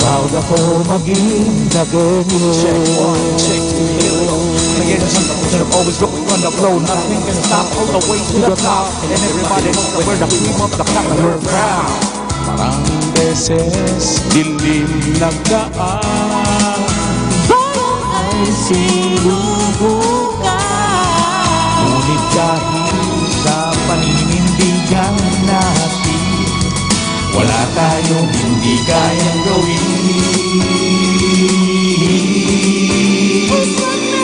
Proud ako maging Dagueño. Check one, check two, here we go. Again, the sun that always go on the flow. Nothing can stop all the way to the top. And everybody knows that we're the cream of the crop. We're proud. Parang beses, dilim nagdaan. Parang ay sinubukan. Ngunit dahil sa paninindigan natin, wala tayong hindi kayang gawin.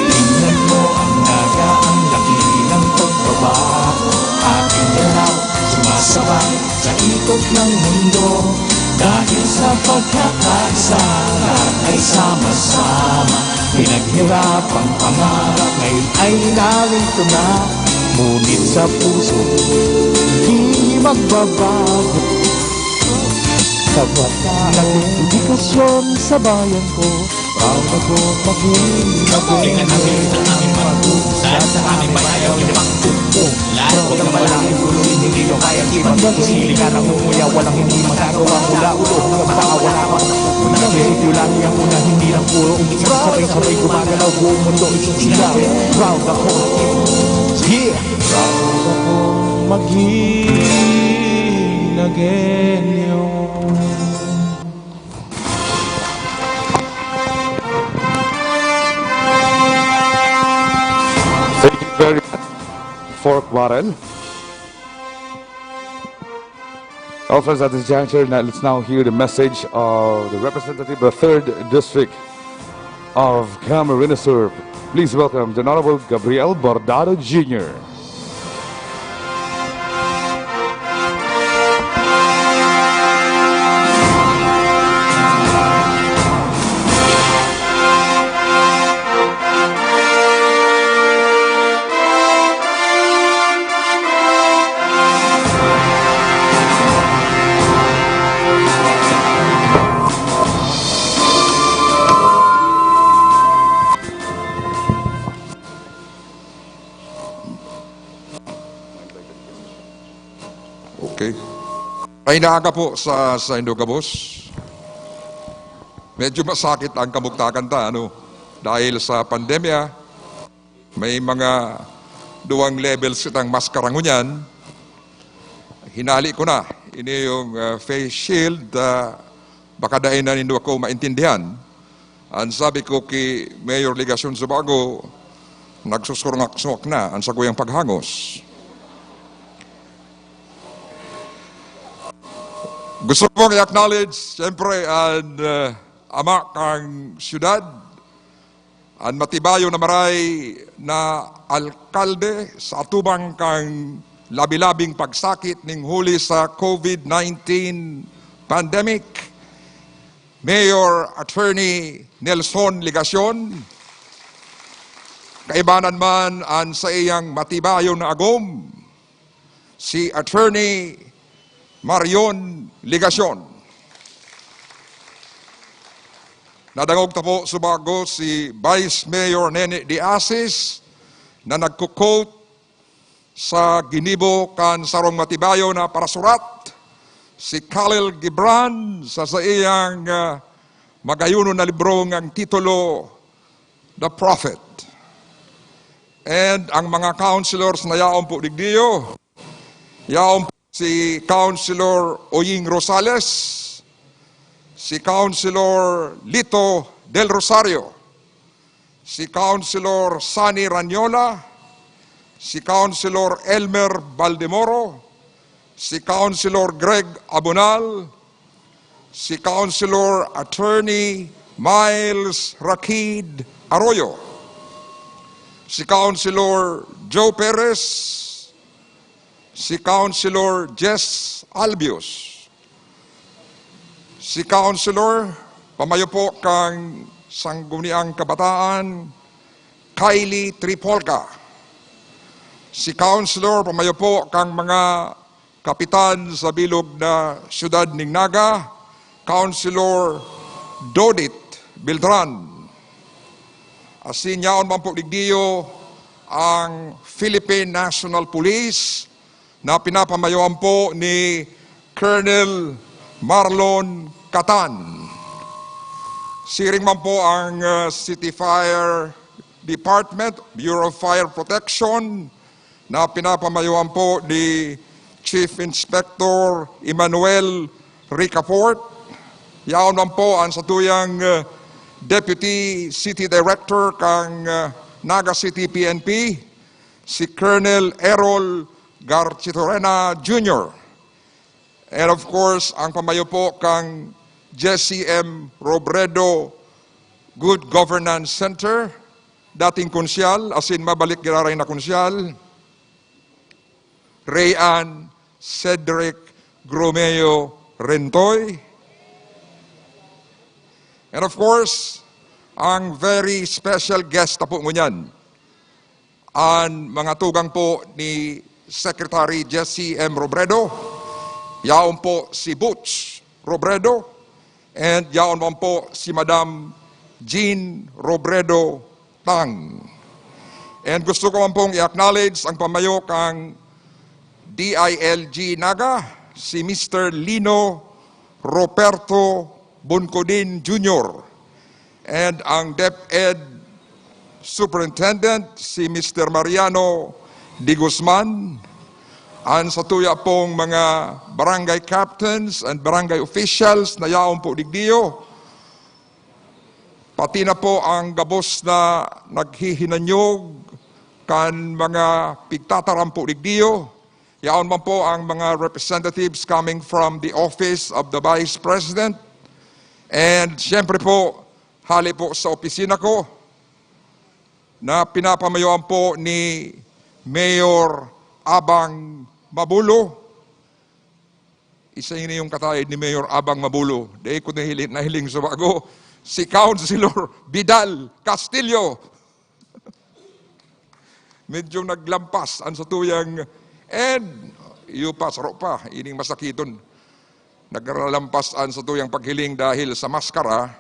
Tingnan mo ang Naga, ang laki ng pagbabago. Ating galaw, sumasabay sa ikot ng mundo. Dahil sa pagkakaisa, lahat ay sama-sama. Pinaghirap ang pangarap, ngayon ay narito na. Ngunit sa puso, di magbabago. Sa bata, naging edukasyon sa bayan ko. Proud ako maging Tingnan natin ang aming pagbubukas sa aming bayan, ang inyong pagbubukas. Lahat huwag kang malangin, tuloy, hindi nyo kaya iwan. Kung sili ka ng umuya, walang hindi magagawa. Mula ulo hanggang paa, wala pang una. Prinsipyo lagi ang una, hindi lang puro umiiyak. Sabay-sabay gumagalaw, buong mundo isang sila. Proud ako. Yeah! Proud ako maging Nagueño. Thank you very much, Fork Warren. Well, friends, at this juncture, now, let's now hear the message of the representative of the third District of Camarines Sur. Please welcome the Honorable Gabriel Bordado Junior Okay. Maray na aga po sa, sa indo gabos. Medyo masakit ang kamugtakan ta, ano? Dahil sa pandemya, may mga duwang levels kitang maskara ngunyan. Hinali ko na. Ini yung, ah, face shield, ah, baka dai na nindo ako maintindihan. An sabi ko ki Mayor Legacion Zubago, nagsusurungak-surungak na an sakuyang paghangos. Gusto kong i-acknowledge, siyempre, an, ah, ama kan siyudad, an matibayon na maray na alkalde sa atubang kan labi-labing pagsakit ning huli sa COVID nineteen pandemic, Mayor Attorney Nelson Legacion, kaibanan man an saiyang matibayon na agom, si Attorney Marion Legacion. Nadangog ta po, Zubago, si Vice Mayor Nene de Asis na nagko-quote sa ginibo kan sarong matibayon na parasurat, si Khalil Gibran, sa saiyang, ah, magayonon na libro ngang titulo, The Prophet. And ang mga councilors na yaon po digdiyo, yaon po si Councilor Oying Rosales, si Councilor Lito Del Rosario, si Councilor Sunny Ranyola, si Councilor Elmer Baldemoro, si Councilor Greg Abonal, si Councilor Attorney Miles Rakid Arroyo, si Councilor Joe Perez, si Councilor Jess Albius, si Councilor, pamayo po kan Sangguniang Kabataan, Kylie Tripolca, si Councilor, pamayo po kan mga kapitan sa bilog na siyudad nin Naga, Councilor Dodit Beltran. Asin yaon man po digdiyo ang Philippine National Police na pinapamayoan po ni Colonel Marlon Catan. Siring man po ang, uh, City Fire Department, Bureau of Fire Protection, na pinapamayoan po ni Chief Inspector Emmanuel Ricafort. Yaon man po ang satuyang, uh, Deputy City Director kan, uh, Naga City P N P, si Colonel Errol Garchitorena Junior. And of course, ang pamayo po kan Jesse M Robredo Good Governance Center, dating konsyal, asin mabalik giraray na konsyal, Rayan Cedric Gromeo Rentoy. And of course, ang very special guest na po ngunyan, an mga tugang po ni Secretary Jesse M Robredo, yaon po si Butch Robredo, and yaon man po si Madam Jean Robredo Tang. And gusto ko man pong i-acknowledge ang pamayo kan D I L G Naga, si Mister Lino Roberto Boncodin Junior, and ang DepEd Superintendent, si Mister Mariano de Guzman, an satuya pong mga barangay captains and barangay officials na yaon po digdiyo, pati na po ang gabos na naghihinanyog kan mga pigtataram po digdiyo. Yaon man po ang mga representatives coming from the Office of the Vice President. And siyempre po, hali po sa opisina ko, na pinapamayoan po ni Mayor Abang Mabulo. Isa ini yung kataid ni Mayor Abang Mabulo. Dai ko nahiling, nahiling sa bago. Si Councilor Vidal Castillo. Medyo naglampas an satuyang, and iyo pa, saro pa, ining masakiton. Naglalampas an satuyang paghiling dahil sa maskara.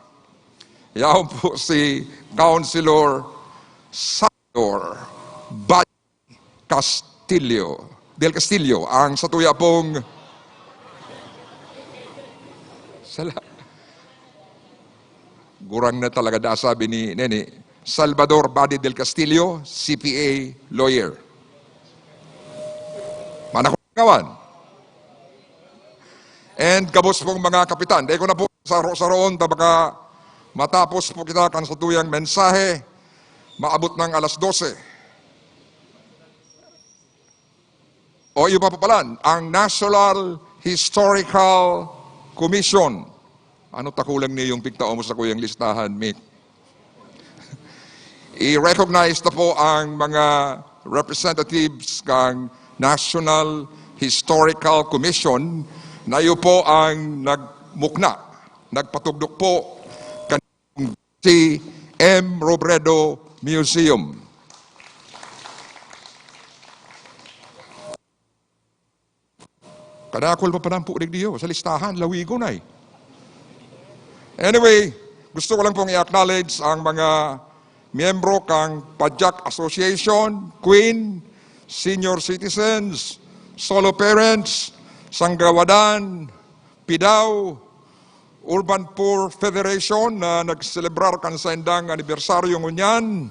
Yaon po si Councilor Salvador Bad Castillo. Del Castillo, ang satuya pong Sala-, gurang na talaga da sabi ni Nene, Salvador Badi del Castillo, C P A lawyer. Manakot kawan. And gabos pong mga kapitan, dai ko na po saro-saroon, ta baka matapos po kita kan satuyang mensahe, maabot ng alas dose. O iyo pa papalan, ang National Historical Commission. Ano ta kulang ni yung pigtao mo sa kuyang listahan, mate? I-recognize na po ang mga representatives ng National Historical Commission na iyo po ang nagmukna, nagpatugdok po kan si M Robredo Museum. Kadakul pa panampo digdiyo sa listahan, lawigon ay. Anyway, gusto ko lang pong i-acknowledge ang mga miyembro kang Padyak Association, Queen, Senior Citizens, Solo Parents, Sanggawadan, Pidao, Urban Poor Federation na nagselebrar kan saindang anibersaryo ngunyan,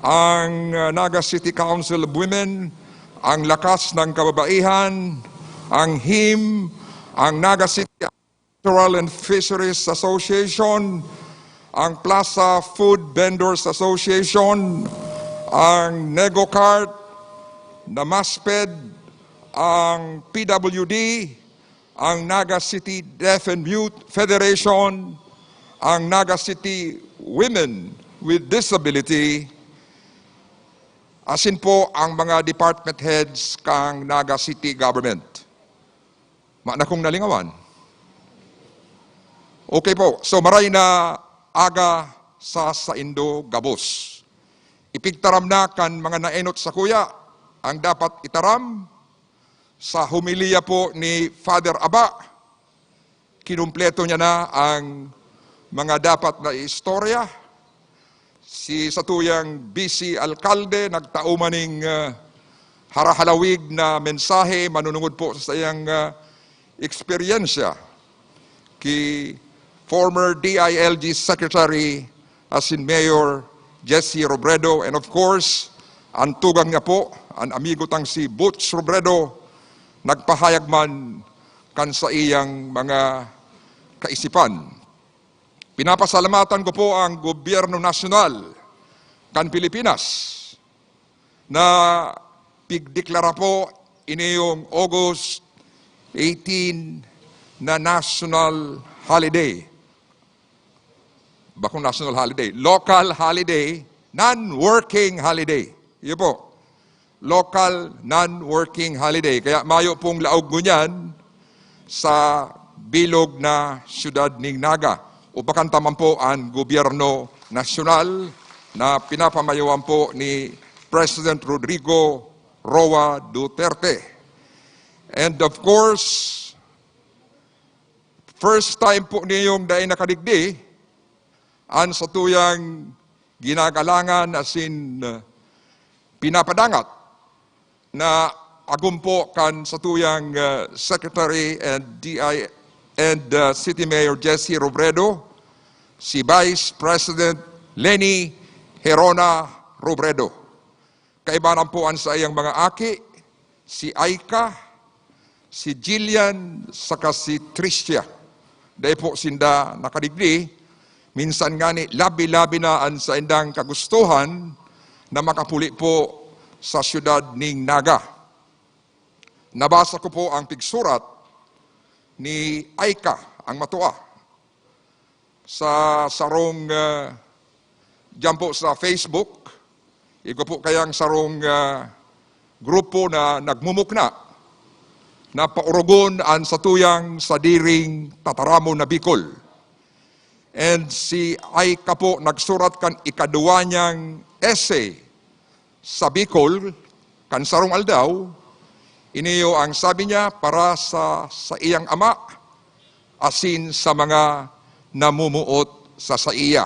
ang, uh, Naga City Council of Women, ang Lakas ng Kababaihan, ang him, ang Naga City Agricultural and Fisheries Association, ang Plaza Food Vendors Association, ang NegoCart, NAMASPED, ang P W D, ang Naga City Deaf and Mute Federation, ang Naga City Women with Disability, asin po ang mga department heads kan Naga City Government. Mayo na kong nalingawan. Okay po. So, maray na aga sa saindo gabos. Ipigtaram na kan mga naenot sakuya ang dapat itaram. Sa homilya po ni Father Aba, kinumpleto niya na ang mga dapat na istorya. Si satuyang vice alkalde nagtao man ning, ah, harahalawig na mensahe manunungod po sa saiyang, ah, eksperyensya. Ki former D I L G Secretary asin Mayor Jesse Robredo, and of course, an tugang niya po, an amigo tang si Butch Robredo, nagpahayag man kan saiyang mga kaisipan. Pinapasalamatan ko po ang Gobyerno Nasyonal kan Pilipinas na pigdeklara po iniyong August eighteen na national holiday. Bakong national holiday, local holiday, non-working holiday. Iyo po, local non-working holiday. Kaya mayo pong laog ngunyan sa bilog na siyudad ning Naga. Upakan ta man po an gobyerno nasyonal na pinapamayowan po ni President Rodrigo Roa Duterte. And of course, first time po niyong dai nakadigdi an satuyang ginagalangan asin, uh, pinapadangat na agom po kan satuyang, uh, Secretary and D I and, uh, City Mayor Jesse Robredo, si Vice President Leni Herona Robredo. Kaiba na po an saiyang mga aki, si Aika, si Jillian, saka si Tricia. Dai po sinda nakadigdi. Minsan ngani, labi-labi na an saindang kagustuhan na makapuli po sa siyudad ning Naga. Nabasa ko po ang pigsurat ni Aika, ang matua, sa sarong, ah, diyan po sa Facebook. Igwa po kayang sarong, ah, grupo na nagmumukna na paurugon an satuyang sadiring tataramon na Bicol. And si Aika po nagsurat kan ikaduwa niyang essay sa Bicol, kan sarong aldaw, iniyo ang sabi niya para sa saiyang ama asin sa mga namumuot sa saiya.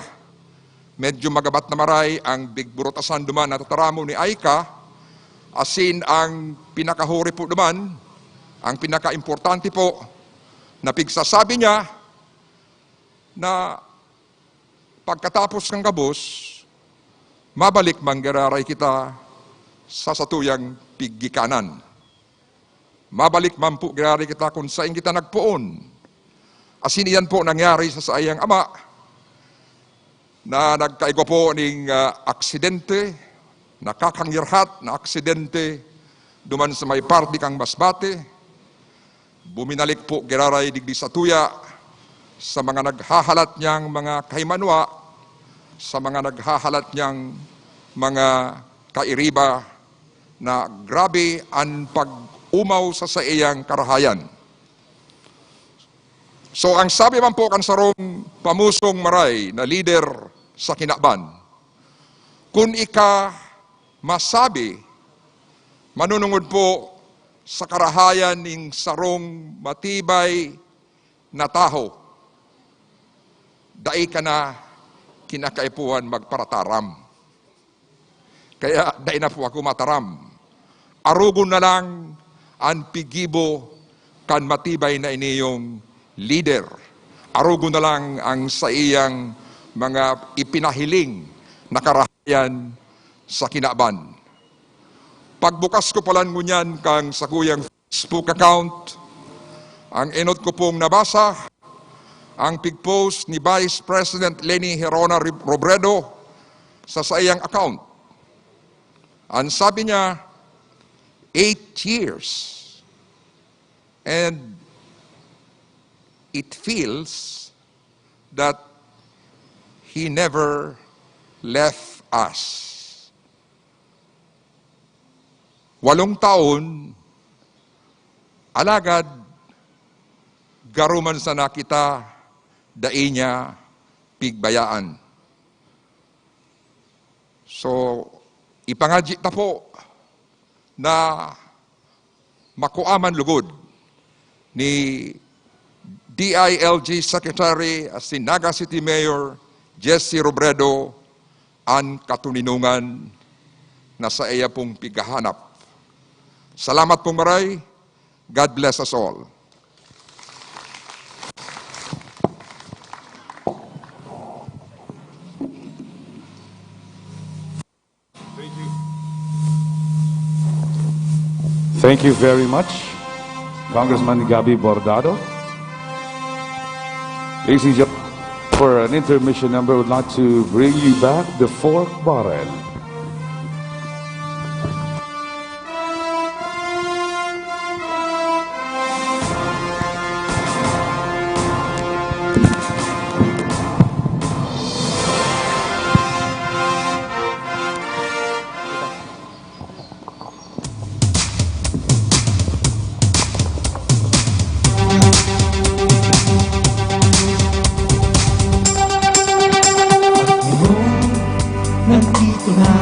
Medyo magabat na maray ang bigburutasan duman na tataramon ni Aika, asin ang pinakahuri po duman, ang pinakaimportante po, na pigsasabi niya na pagkatapos kan gabos, mabalik man giraray kita sa satuyang piggikanan. Mabalik man po giraray kita kun saen kita nagpoon. Asin iyan po nangyari sa saiyang ama na nagkaigwa po ning, ah, aksidente, nakakangirhat na aksidente duman sa may parte kan Masbate. Buminalik po giraray digdi satuya sa mga naghahalat niyang mga kahimanwa, sa mga naghahalat niyang mga kairiba, na grabe an pag-omaw sa saiyang karahayan. So, ang sabi man po kan sarong pamusong maray na lider sa kinaban, kun ika masabi, manunungod po sa karahayan ning sarong matibay na tawo, dai ka na kinakaipuhan magparataram. Kaya dai na po ako mataram. Arogon na lang an piggibo kan matibay na iniyong lider. Arogon na lang ang saiyang mga ipinahiling na karahayan sa kinaban. Pagbukas ko palan ngunyan kan sakuyang Facebook account, ang enot ko pong nabasa, ang pig-post ni Vice President Leni Herona Ri-, Robredo sa saiyang account. Ang sabi niya, "Eight years and It feels that He never left us. Walong taon, alagad garo man sana kita dai niya pigbayaan. So, ipangadyi ta po na makua man lugod ni D I L G Secretary at si Naga City Mayor Jesse Robredo an katoninongan na saiya pong pighahanap. Salamat pong maray. God bless us all. Thank you very much, Congressman Gabby Bordado. Ladies and gentlemen, for an intermission number, I would like to bring you back the Fork Barrel. At ngayon, nandito na.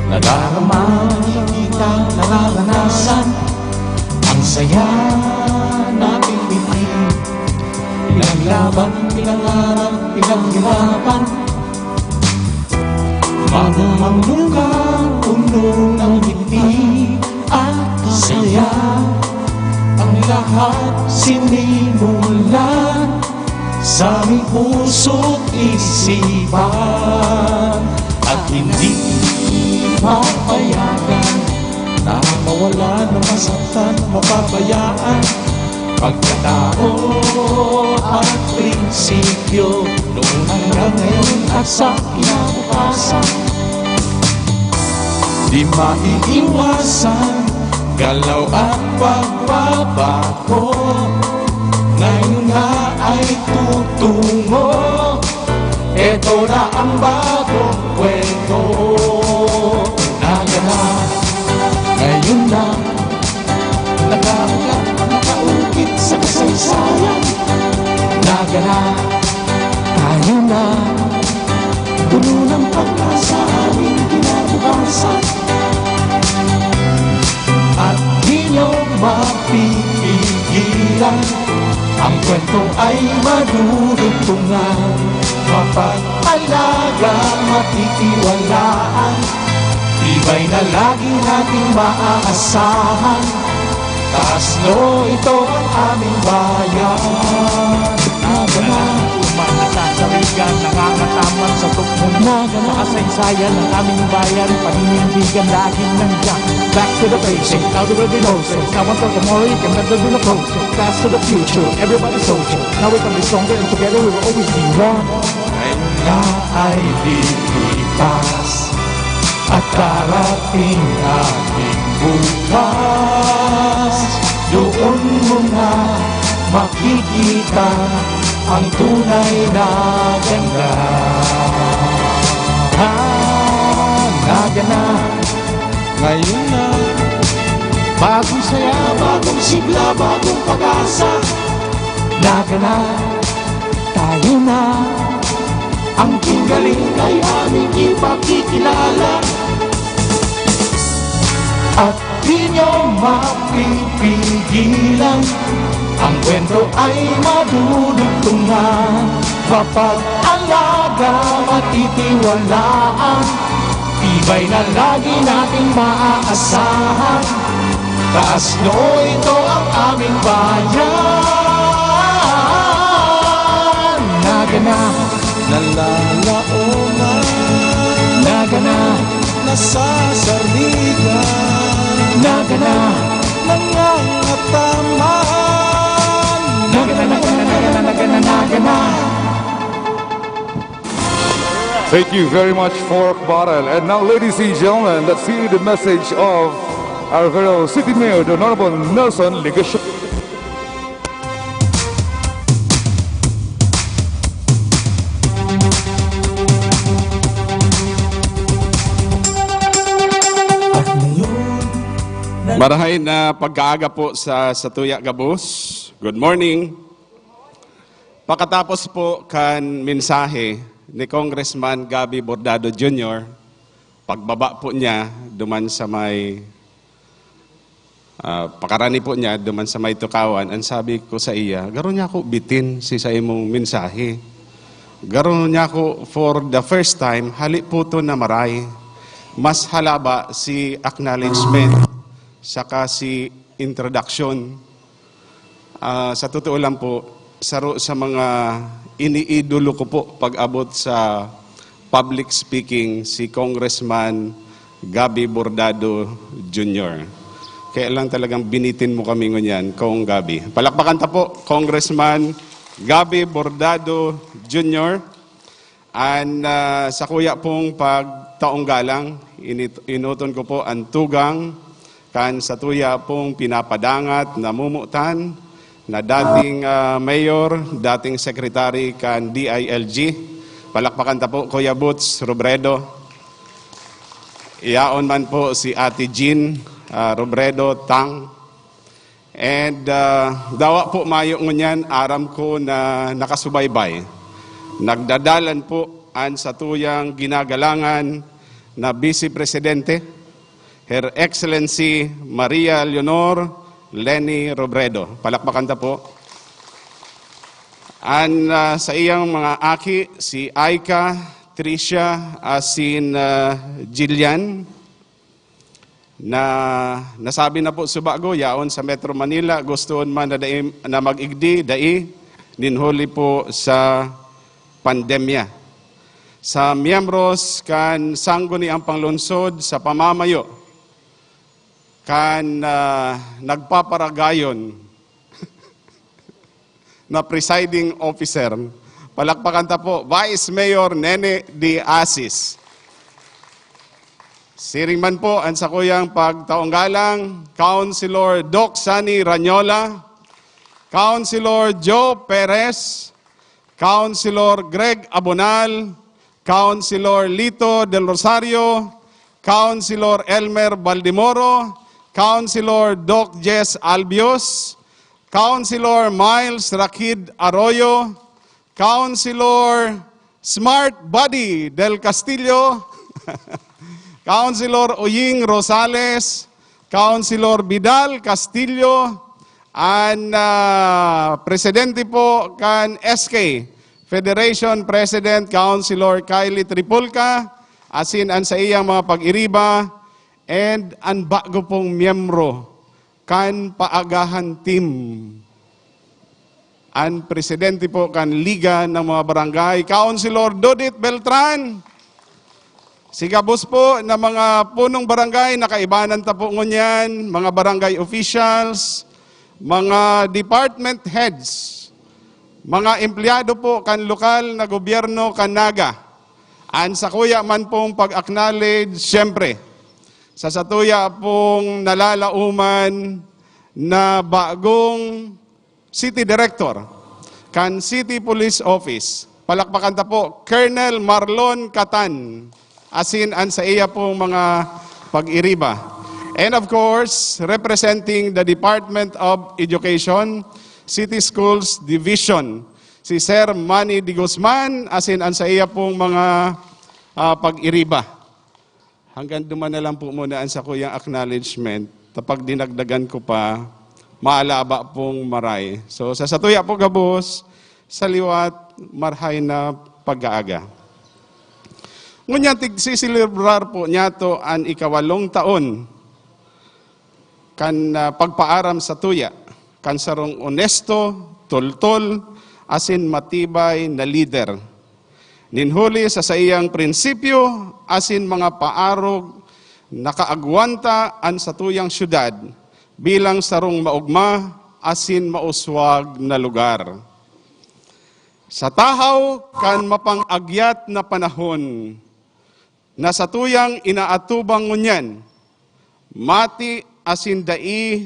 Nadarama, nakikita, nararanasan. Ang saya nating binhi. Pinaglaban, pinangarap, pinaghirapan. Mga munga, puno ng ngiti at saya. Ang lahat sinimulan sa aming puso't isipan. At hindi papayagan na mawalan o masaktan, mapabayaan. Pagkatao at prinsipyo, noon hanggang ngayon at sa kinabukasan. Di maiiwasan, galaw at pagbabago. Ngayon nga ay tutungo. Eto na ang bagong kwento. Naganap, ngayon na. Nakaulat, nakaukit sa kasaysayan. Naganap, tayo na. Puno ng pag-asa aming kinabukasan. At di nyo mapipigilan. Ang kwento ay madudugtungan. Mapag-alaga, matitiwalaan. Tibay na lagi nating maaasahan. Taas no, ito ang aming bayan. Naganap, nasasarigan, nangangataman sa tukmon. Naganap, sa kasaysayan ng aming bayan, paninindigan laging nandiyan. Back to the basic, how do we know? Someone told tomorrow you can never do the close. Fast to the future, everybody soldier. Now we can be stronger and together we will always be one. Ngayon nga ay lilipas at darating ating bukas. Doon mo na makikita ang tunay na ganda. Ah, naganap. Ngayon na. Bagong saya, bagong sigla, bagong pag-asa. Naganap, tayo na. Ang pinggaling ay aming ipakikilala. At di nyo mapipigilan. Ang kwento ay madudugtungan. Mapag-alaga, matitiwalaan. Tibay na lagi nating maaasahan. Taas noo, ito ang aming bayan. Naganap, nalalaoman. Naganap, nasasarigan. Naganap, nangangataman. Naganap, naganap, naganap, naganap, naganap. Thank you very much, Fork Barrel. And now, ladies and gentlemen, let's hear the message of our very own City Mayor, the Honorable Nelson Legacion. Marahay na pagkaaga po sa satuya gabos. Good morning. Pakatapos po kan mensahe ni Congressman Gabby Bordado Junior, pagbaba po niya duman sa may, ah, pakarani po niya duman sa may tukawan, ang sabi ko sa iya, "Garo niya ako bitin si sa imong mensahe. Garo niya ako for the first time, hali po to na maray. Mas halaba si acknowledgement saka si introduction." Ah, sa totoo lang po, saro sa mga iniidolo ko po pag-abot sa public speaking, si Congressman Gabby Bordado Junior. Kaya lang talagang binitin mo kami ngunyan, Cong Gabby. Palakpakan ta po, Congressman Gabby Bordado Junior. An, ah, sakuya pong pagtaong galang, init-, enoton ko po an tugang kan satuya pong pinapadangat, namumutan na dating, ah, mayor, dating secretary kan D I L G. Palakpakan ta po, Kuya Boots Robredo. Iyaon man po si Ate Jean, ah, Robredo Tang. And, ah, dawa po mayo ngunyan, aram ko na nakasubaybay. Nagdadalan po an satuyang ginagalangan na Vice Presidente, Her Excellency Maria Leonor Leni Robredo. Palakpakan ta po. An, ah, sa iyang mga aki, si Aika, Tricia, asin, ah, Jillian, na nasabi na po subago, yaon sa Metro Manila, gustoon man na dai, na mag-igdi, dai, nin huli po sa pandemya. Sa miyembros kan Sangguniang Panglungsod sa pamamayo kan, ah, nagpaparagayon na presiding officer. Palakpakan ta po, Vice Mayor Nene de Asis. Siring man po ang sakuyang pagtaong galang, Councilor Doc Sunny Ranyola, Councilor Joe Perez, Councilor Greg Abonal, Councilor Lito Del Rosario, Councilor Elmer Baldemoro, Councilor Doc Jess Albios, Councilor Miles Rakid Arroyo, Councilor Smart Buddy Del Castillo, Councilor Oying Rosales, Councilor Vidal Castillo, an, ah, presidente po kan S K, Federation President Councilor Kylie Tripulca, asin an saiyang mga pag-iriba, and an bago pong miyembro kan paagahan team, an presidente po kan Liga ng mga Barangay, Councilor Dodit Beltran. Si gabos po na mga punong barangay, nakaibanan ta po ngunyan, mga barangay officials, mga department heads, mga empleyado po kan lokal na gobyerno kan Naga. An sakuya man pong pag-acknowledge, siyempre, sa satuya pong nalalaoman na bagong City Director kan City Police Office. Palakpakan ta po, Colonel Marlon Catan, asin an saiya pong mga pag-iriba. And of course, representing the Department of Education, City Schools Division, si Sir Manny de Guzman, asin an saiya pong mga, ah, pag-iriba. Hanggang duman na lang po muna ang sakuyang acknowledgement. Kapag dinagdagan ko pa, maalaba pong maray. So, sa satuya po gabos, sa liwat, marhay na pag-aaga. Ngunyan, tigsiselebrar po niyato an ikawalong taon kan, ah, pagpaaram satuya kan sarong onesto, toltol, asin matibay na lider. Nin huli sa saiyang prinsipyo asin mga paarog, nakaagwanta an satuyang syudad bilang sarong maogma asin mauswag na lugar. Sa tahaw kan mapang-agyat na panahon na satuyang inaatubang ngunyan, mati asin dai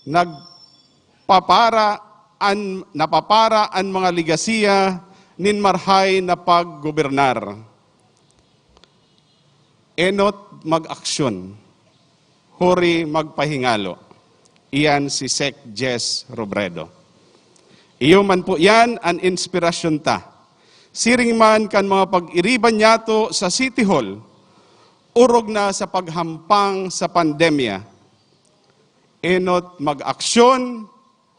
nagpapara an, napapara an mga legasiya nin marhay na paggobernar. Enot mag-aksyon. huri magpahingalo. Iyan si Sec Jess Robredo. Iyo man po yan an inspirasyon ta. Siring man kan mga pag-iriba niyato sa City Hall, orog na sa paghampang sa pandemya, enot mag-aksyon,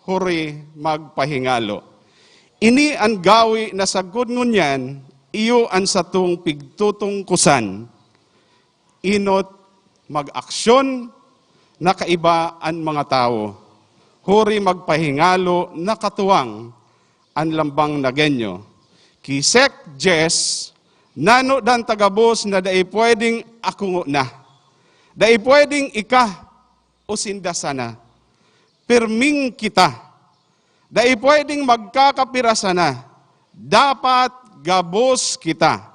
huri magpahingalo. Ini an gawi na sagkod ngunyan, iyo an satong pigtutungkusan. Enot mag-aksyon na kaiba an mga tawo, huri magpahingalo na katuwang an lambang Nagueño. Ki Sec Jess, nano dan ta gabos na dai pwedeng ako ngona. Dai pwedeng ika o sinda sana. Pirming kita. Dai pwedeng magkakapira sana. Dapat gabos kita.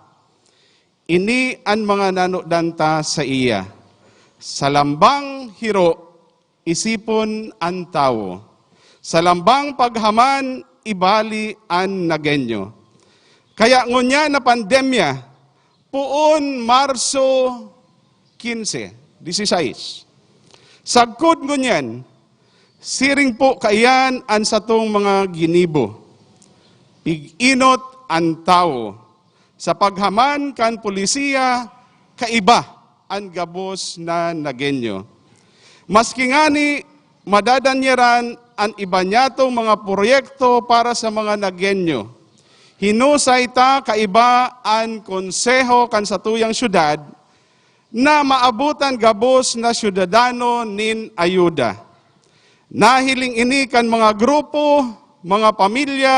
Ini an mga nanodan ta saiya. Sa lambang hiro, isipon an tawo. Sa lambang paghaman, ibali an Nagueño. Kaya ngunyan na pandemya, poon Marso quince, dieciséis. Sagkod ngunyan, siring po kaiyan an satong mga ginibo. Pig-inot an tawo. Sa paghaman kan polisiya, kaiba an gabos na Nagueño. Maski ngani, madadanyaran an iba niyatong mga proyekto para sa mga Nagueño. Hinusay ta kaiba an konseho kan satuyang syudad na maabotan gabos na syudadano nin ayuda. Nahiling ini kan mga grupo, mga pamilya,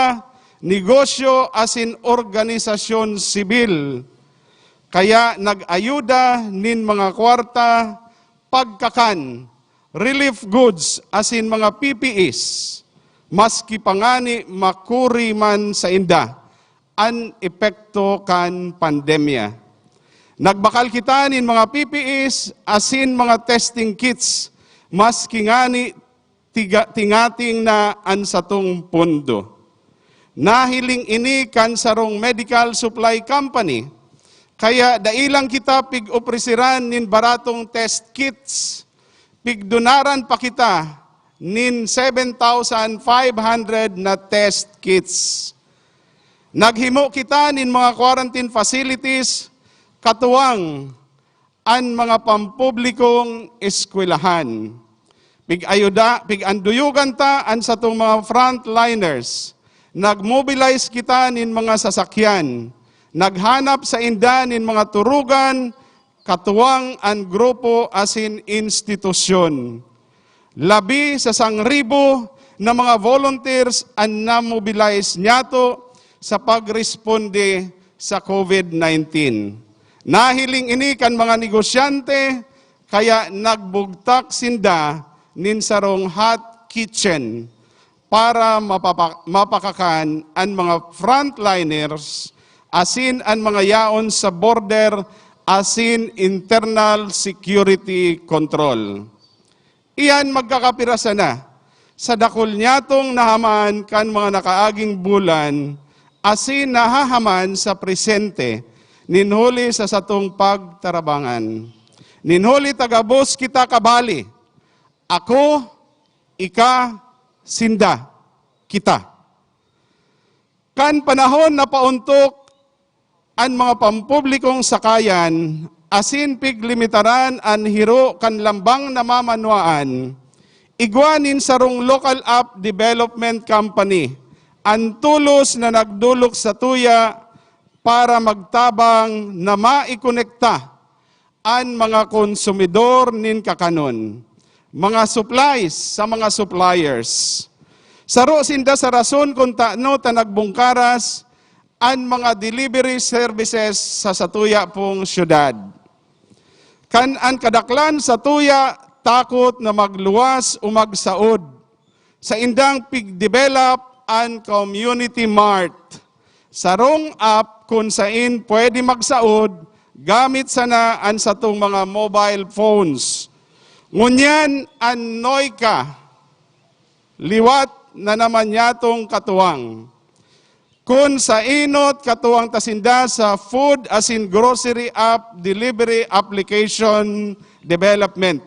negosyo asin organisasyon sibil. Kaya nag-ayuda nin mga kwarta, pagkakan, relief goods asin mga P P Es, maski pa ngani makuri man sainda an epekto kan pandemya. Nagbakal kita nin mga P P Es asin mga testing kits, maski ngani tiga-, tingating na an satong pondo. Nahiling ini kan sarong medical supply company, kaya dai lang kita pig-opreseran nin baratong test kits, pigdonaran pa kita nin seven thousand five hundred na test kits. Naghimo kita nin mga quarantine facilities, katuwang an mga pampublikong eskwelahan. Pig-ayuda, pig-anduyogan ta an satong mga frontliners. Nag-mobilize kita nin mga sasakyan. Naghanap sainda nin mga turugan, katuwang an grupo asin institusyon. Labi sa sangribo na mga volunteers an na-mobilize niyato sa pagresponde sa COVID nineteen. Nahiling ini kan mga negosyante, kaya nagbugtak sinda nin sarong hot kitchen para mapapa-, mapakakan an mga frontliners asin an mga yaon sa border asin internal security control. Iyan magkakapira sana sa dakul niyatong nahaman kan mga nakaaging bulan asin nahahaman sa presente, nin huli sa satong pagtarabangan. Nin huli ta gabos kita kabali, ako, ika, sinda, kita. Kan panahon na paontok an mga pampublikong sakayan asin piglimitaran an hiro kan lambang na mamanwaan, igwa nin sarong local app development company an tolos na nagdolok satuya para magtabang na maikonekta an mga konsumidor nin kakanon, mga supplies sa mga suppliers. Saro sinda sa rason kun tano ta nagbungkaras an mga delivery services sa satuya pong syudad. Kan an kadaklan satuya takot na magluwas o magsaod, saindang pig-develop an Community Mart, sarong app kun saen pwede magsaod gamit sana an satong mga mobile phones. Ngunyan, an Noika, liwat na naman niyatong katuwang. Kun sa enot, katuwang ta sinda sa food asin grocery app delivery application development.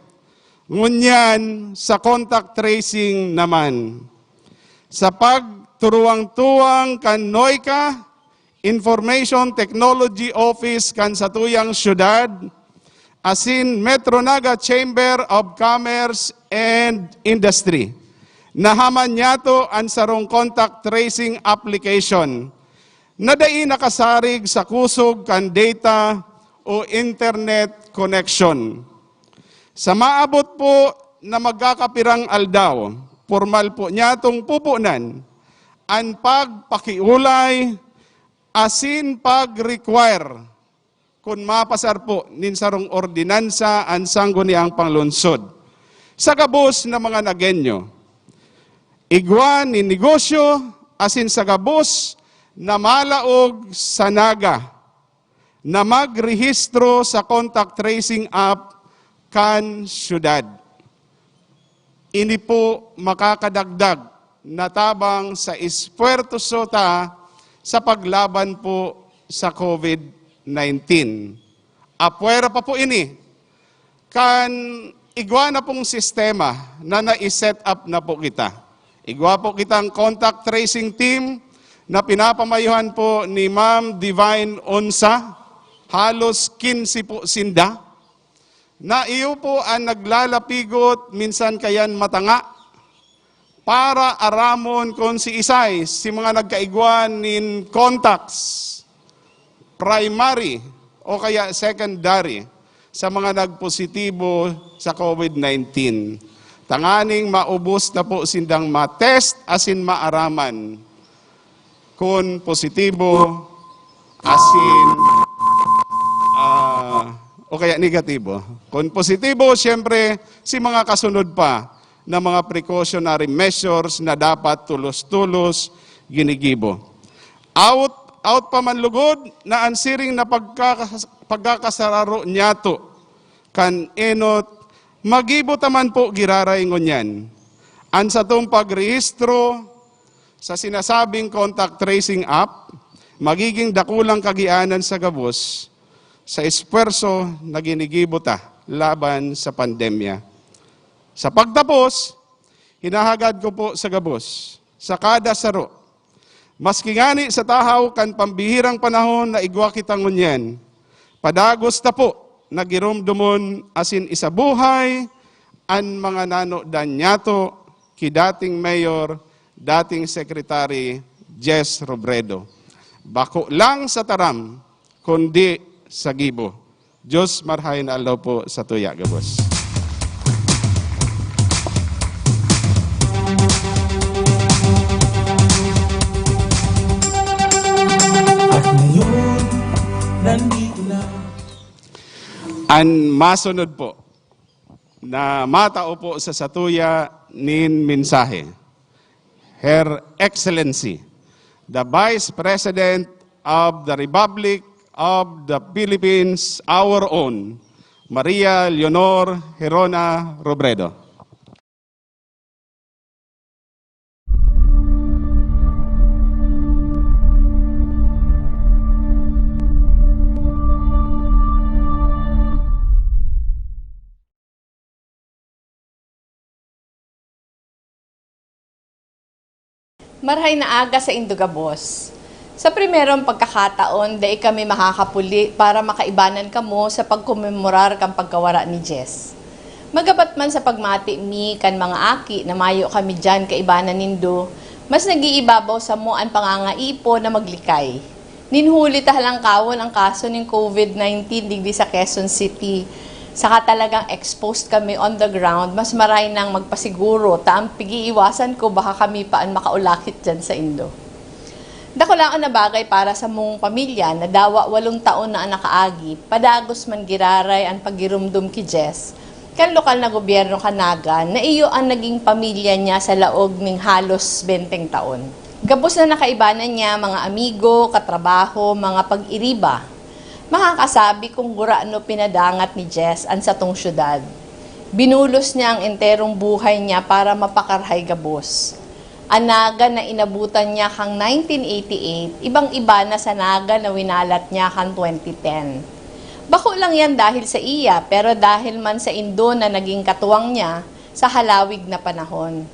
Ngunyan sa contact tracing naman, sa pagturuwang-tuwang kan NOICA, Information Technology Office kan satuyang syudad, asin Metro Naga Chamber of Commerce and Industry, nahaman niyato an sarong contact tracing application na dai nakasarig sa kusog kan data o internet connection. Sa maabot po na magkakapirang aldaw, pormal po niyatong pupunan an pagpakiolay asin pag-require kun mapasar po nin sarong ordinansa an Sangguniang Panglungsod sa gabos na mga Nagueño, igwa nin negosyo asin sa gabos na malaog sa Naga na magrehistro sa contact tracing app kan syudad. Ini po makakadagdag na tabang sa espuwerso ta sa paglaban po sa COVID nineteen. Apwera pa po ini kan igwa na pong sistema na nai-set up na po kita. Igwa po kitang contact tracing team na pinapamayuhan po ni Ma'am Divine Onsa. Halos quince po sinda na iyo po an naglalapigot, minsan kayan matanga, para aramon kun siisay si mga nagkaigwa nin contacts, primary o kaya secondary, sa mga nagpositibo sa COVID nineteen, tanganing maubos na po sindang ma-test asin maaraman kun positibo asin, ah, o kaya negatibo. Kun positibo, siyempre, si mga kasunod pa na mga precautionary measures na dapat tulos-tulos ginigibo. Out, out pa man lugod na an siring na pagkakas-, pagkakasararo niyato kan enot, magibo ta man po giraray ngunyan. An satong pagrehistro sa sinasabing contact tracing app magiging dakulang kagianan sa gabos sa espuwerso na ginigibo ta laban sa pandemya. Sa pagtapos, hinahagad ko po sa gabos, sa kada saro, maski ngani sa tahaw kan pambihirang panahon na igwa kita ngunyan, padagos ta po na giromdomon asin isabuhay an mga nanodan niyato ki dating mayor, dating Secretary Jess Robredo. Bako lang sa taram, kundi sa gibo. Diyos, marahay na aldaw po sa tuya gabos. At ngayon, nandito na. An masunod po na matao po sa satuya nin mensahe, Her Excellency, the Vice President of the Republic of the Philippines, our own, Maria Leonor Gerona Robredo. Marahay na aga saindo gabos. Sa primerong pagkakataon, dai kami makakapuli para makaibanan kamo sa pagkomemorar kan pagkawara ni Jess. Magabat man sa pagmati mi kan mga aki na mayo kami diyan kaibanan nindo, mas nag-iibabaw samo an pangangaipo na maglikay. Nin huli ta halangkawon an kaso nin COVID nineteen digdi sa Quezon City, saka talagang exposed kami on the ground, mas maray nang magpasiguro ta an pig-iiwasan ko baka kami pa an makaulakit diyan saindo. Dakulaon na bagay para sa mong pamilya na dawa walong taon na an nakaagi, padagos man giraray an paggiromdom ki Jess, kan lokal na gobyerno kan Naga na iyo an naging pamilya niya sa laog ning halos benteng taon. Gabos na nakaibanan niya, mga amigo, katrabaho, mga pag-iriba. Makakasabi kung gurano pinadangat ni Jess an satong syudad. Binulos niya ang enterong buhay niya para mapakarahay gabos. An Naga na inabutan niya kan nineteen eighty-eight, ibang-iba na sa Naga na winalat niya kan twenty ten. Bako lang yan dahil sa iya, pero dahil man sa indo na naging katuwang niya sa halawig na panahon.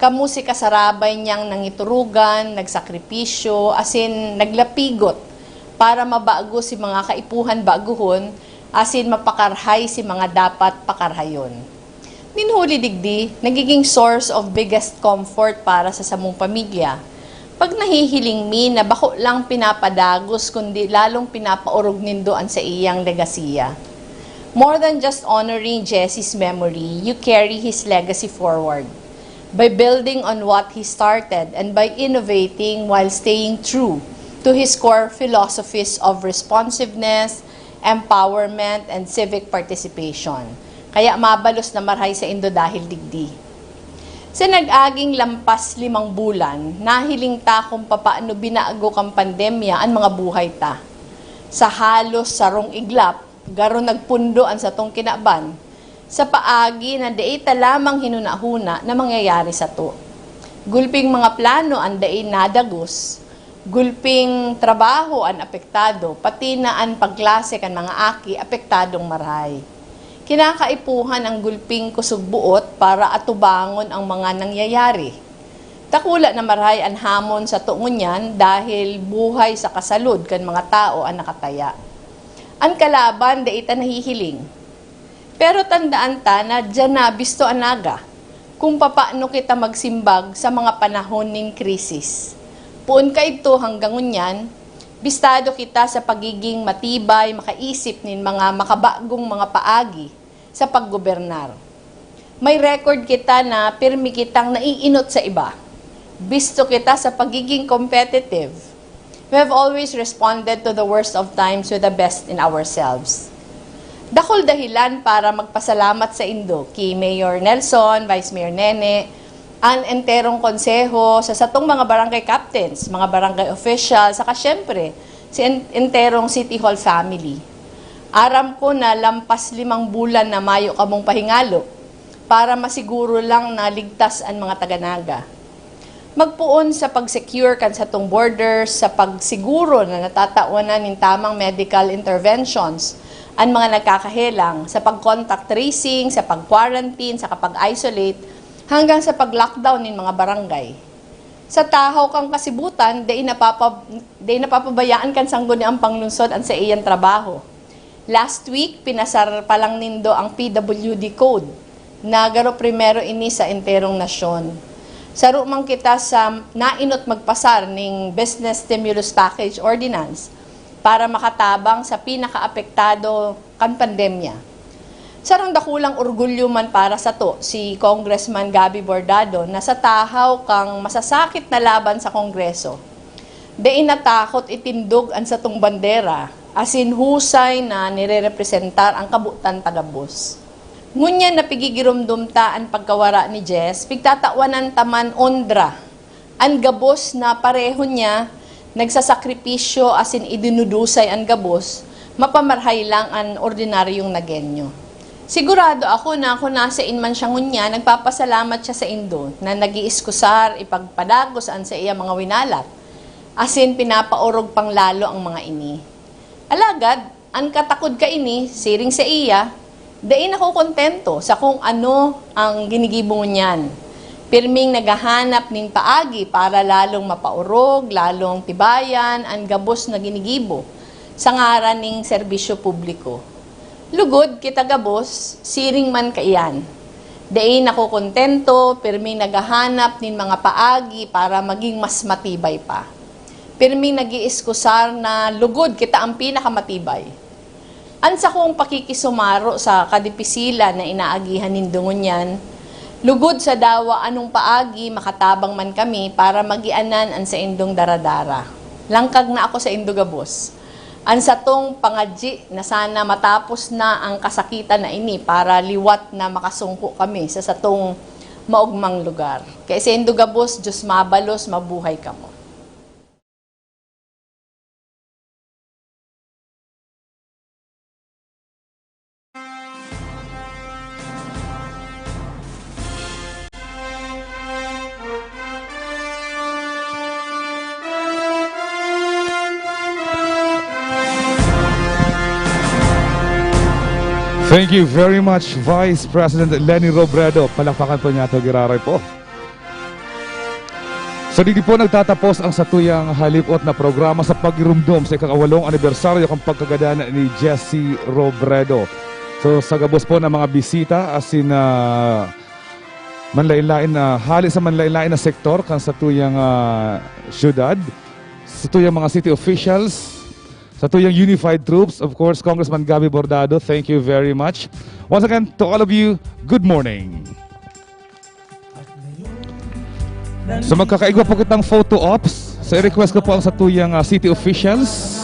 Kamo si kasarabay niyang nangiturugan, nagsakripisyo, asin naglapigot para mabago si mga kaipuhan baguhon, asin mapakarhay si mga dapat pakarhayon. Nin huli digdi, nagiging source of biggest comfort para sa samong pamilya. Pag nahihiling mi na bako lang pinapadagos kundi lalong pinapaorog nindo an saiyang legasiya. More than just honoring Jesse's memory, you carry his legacy forward by building on what he started and by innovating while staying true to his core philosophies of responsiveness, empowerment, and civic participation. Kaya mabalos na marhay saindo dahil digdi. Sa nag-aging lampas limang bulan, nahiling ta kung papaano binago kan pandemya an mga buhay ta. Sa halos sarong iglap, garo nagpundo an satong kinaban, sa paagi na dai ta lamang hinuna-huna na mangyayari sato. Gulping mga plano an dai nadagos, gulping trabaho an apektado, pati na an pagklase kan mga aki apektadong marhay. Kinakaipuhan an gulping kusog buot para atubangon an mga nangyayari. Dakula na marhay an hamon sato ngunyan dahil buhay saka salud kan mga tawo an nakataya. An kalaban dai ta nahihiling. Pero tandaan ta na diyan na bisto an naga kung papaano kita magsimbag sa mga panahon nin krisis. Poon kaidto hanggang ngunyan, bistado kita sa pagiging matibay makaisip nin mga makabagong mga paagi sa paggobernar. May record kita na pirmi kitang naiinot sa iba. Bisto kita sa pagiging competitive. We have always responded to the worst of times with the best in ourselves. Dakul dahilan para magpasalamat saindo ki Mayor Nelson, Vice Mayor Nene, an enterong konseho, sa satong mga barangay captains, mga barangay official, saka siyempre, si en-, enterong City Hall family. Aram ko na lampas limang bulan na mayo kamong pahingalo para masiguro lang na ligtas an mga taga-Naga. Magpoon sa pag-secure kan satong borders, sa pagsiguro na natatawan na nin tamang medical interventions an mga nagkakahelang, sa pag-contact tracing, sa pag-quarantine, sa kapag-isolate, hanggang sa pag-lockdown nin mga barangay. Sa tahaw kan kasibutan, dai napapa-, dai napapabayaan kan sangguniang panglungsod an saiyang trabaho. Last week, pinasar pa lang nindo ang P W D Code, na garo primero ini sa enterong nasyon. Saro man kita sa nainot magpasar ning Business Stimulus Package Ordinance para makatabang sa pinakaapektado kan pandemya. Sarong dakulang orgulyo man para sato si Congressman Gabby Bordado na sa tahaw kan masasakit na laban sa Kongreso, dai natakot itindog an satong bandera, asin husay na nirerepresentar an kabotan ta gabos. Ngunyan napigigiromdom ta an pagkawara ni Jess, pigtatawanan ta man onra. An gabos na pareho niya nagsasakripisyo asin idinudusay an gabos, mapamarhay lang an ordinaryong Nagueño. Sigurado ako na kun nasain man siya ngunyan, nagpapasalamat siya saindo na nag-iiskusar ipagpadagos an saiyang mga winalat asin pinapaorog pang lalo ang mga ini. Alagad, an katakod kaini, siring saiya, dai nakokontento sa kun ano ang ginigibo ngunyan. Pirming naghahanap nin paagi para lalong mapaorog, lalong tibayan an gabos na ginigibo sa ngaran nin serbisyo publiko. Lugod kita gabos, siring man kaiyan. Dai nakokontento, pirming naghahanap nin mga paagi para magin mas matibay pa. Pirming nag-iiskusar na lugod kita an pinakamatibay. An sakong pakikisumaro sa kadipisilan na inaagihan nindo ngunyan, lugod sa dawa anong paagi makatabang man kami para magianan an saindong daradara. Langkag na ako saindo gabos. An satong pangadyi na sana matapos na ang kasakitan na ini para liwat na makasungko kami sa satong maogmang lugar. Kaya saindo gabos, Diyos mabalos, mabuhay kamo. Thank you very much, Vice President Leni Robredo. Palakpakan po niya ito, giraray po. So, dito po nagtatapos ang satuyang halipot na programa sa pagirumdom sa ikakawalong anibersaryo kan pagkagadan ni Jesse Robredo. So, sa gabos po ng mga bisita, asin na manlain-lain na, hali sa manlain-lain na sektor kan satuyang ah, syudad, satuyang mga city officials, satuyang unified troops, of course, Congressman Gabby Bordado, thank you very much. Once again, to all of you, good morning. So magkakaigwa po kitang photo ops. So i-request ko po ang satuyang ah, city officials.